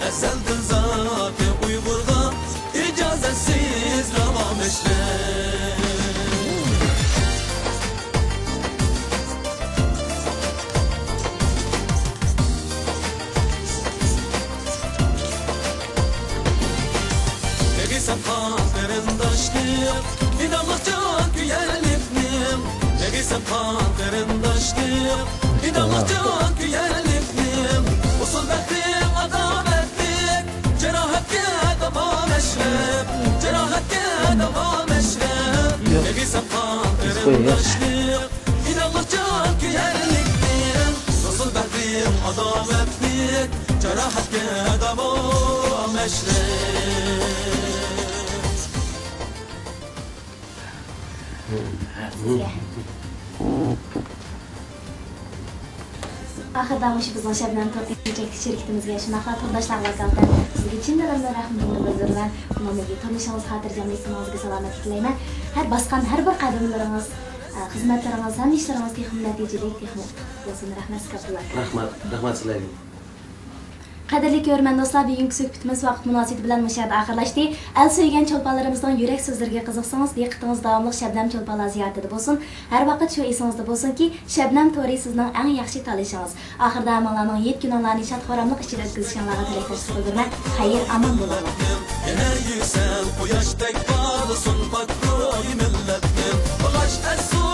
ئەزەلدىن زاتى ئۇيغۇرغا ئىجازەتسىز راۋا مەشرەپ. بېغىسەن قان قېرىنداشلىق، ئىناقلىق جان كۆيەرلىكنىڭ. بېغىسەن قان قېرىنداشلىق، ئىناقلىق جان كۆيەرلىكنىڭ. ئۇسۇل بەختىڭ ئاداۋەتلىك، جاراھەتكە داۋا مەشرەپ، جاراھەتكە داۋا مەشرەپ. بېغىسەن قان قېرىنداشلىق، ئىناقلىق جان كۆيەرلىكنىڭ. ئۇسۇل بەختىڭ ئاداۋەتلىك، جاراھەتكە داۋا مەشرەپ. سىزگە. ئاخىرىدا مۇشۇ بىزنىڭ شەبنەم تور تېخنىكا شىركىتىمىزگە، شۇنداقلا تورداشلارغا ۋاكالىتەن سىزگە چىن دىلىمدىن رەھمىتىمنى بىلدۈرىمەن. بۇنىڭدىكى تۇرمۇشىڭىز، خاتىرجەملىك، تېنىڭىزگە سالامەتلىك تىلەيمەن. ھەر باسقان ھەر بىر قەدەملىرىڭىز، ئە، خىزمەتلىرىڭىز، ھەممە ئىشلىرىڭىز تېخىمۇ نەتىجىلىك، تېخىمۇ ئۇتۇقلۇق بولسۇن. رەھمەت سىزگە، ئابدۇللا ئاكا. رەھمەت، رەھمەت سىلەرگە. قەدىرلىك كۆرۈرمەن دوستلار، بۈگۈنكى سۆھبىتىمىز ۋاقىت مۇناسىۋىتى بىلەن مۇشۇ يەردە ئاخىرلاشتى. ئەل سۆيگەن چولپانلىرىمىزنىڭ يۈرەك سۆزلىرىگە قىزىقسىڭىز، دىققىتىڭىز داۋاملىق شەبنەم چولپانلار زىيارىتىدە بولسۇن. ھەر ۋاقىت شۇ ئېسىڭىزدە بولسۇنكى، شەبنەم تورى سىزنىڭ ئەڭ ياخشى تاللىشىڭىز. ئاخىرىدا ھەممىڭلارنىڭ يېتە كۈنۈڭلارنى شاد-خۇراملىق ئىچىدە ئۆتكۈزۈشۈڭلارغا تىلەكداشلىق بىلدۈرىمەن. خەير، ئامان بولۇڭلار. يەنە يۈرسەم قۇياشتەك پارلىسۇن پاك روھى مىللەتنىڭ. باغاش ئەسۇ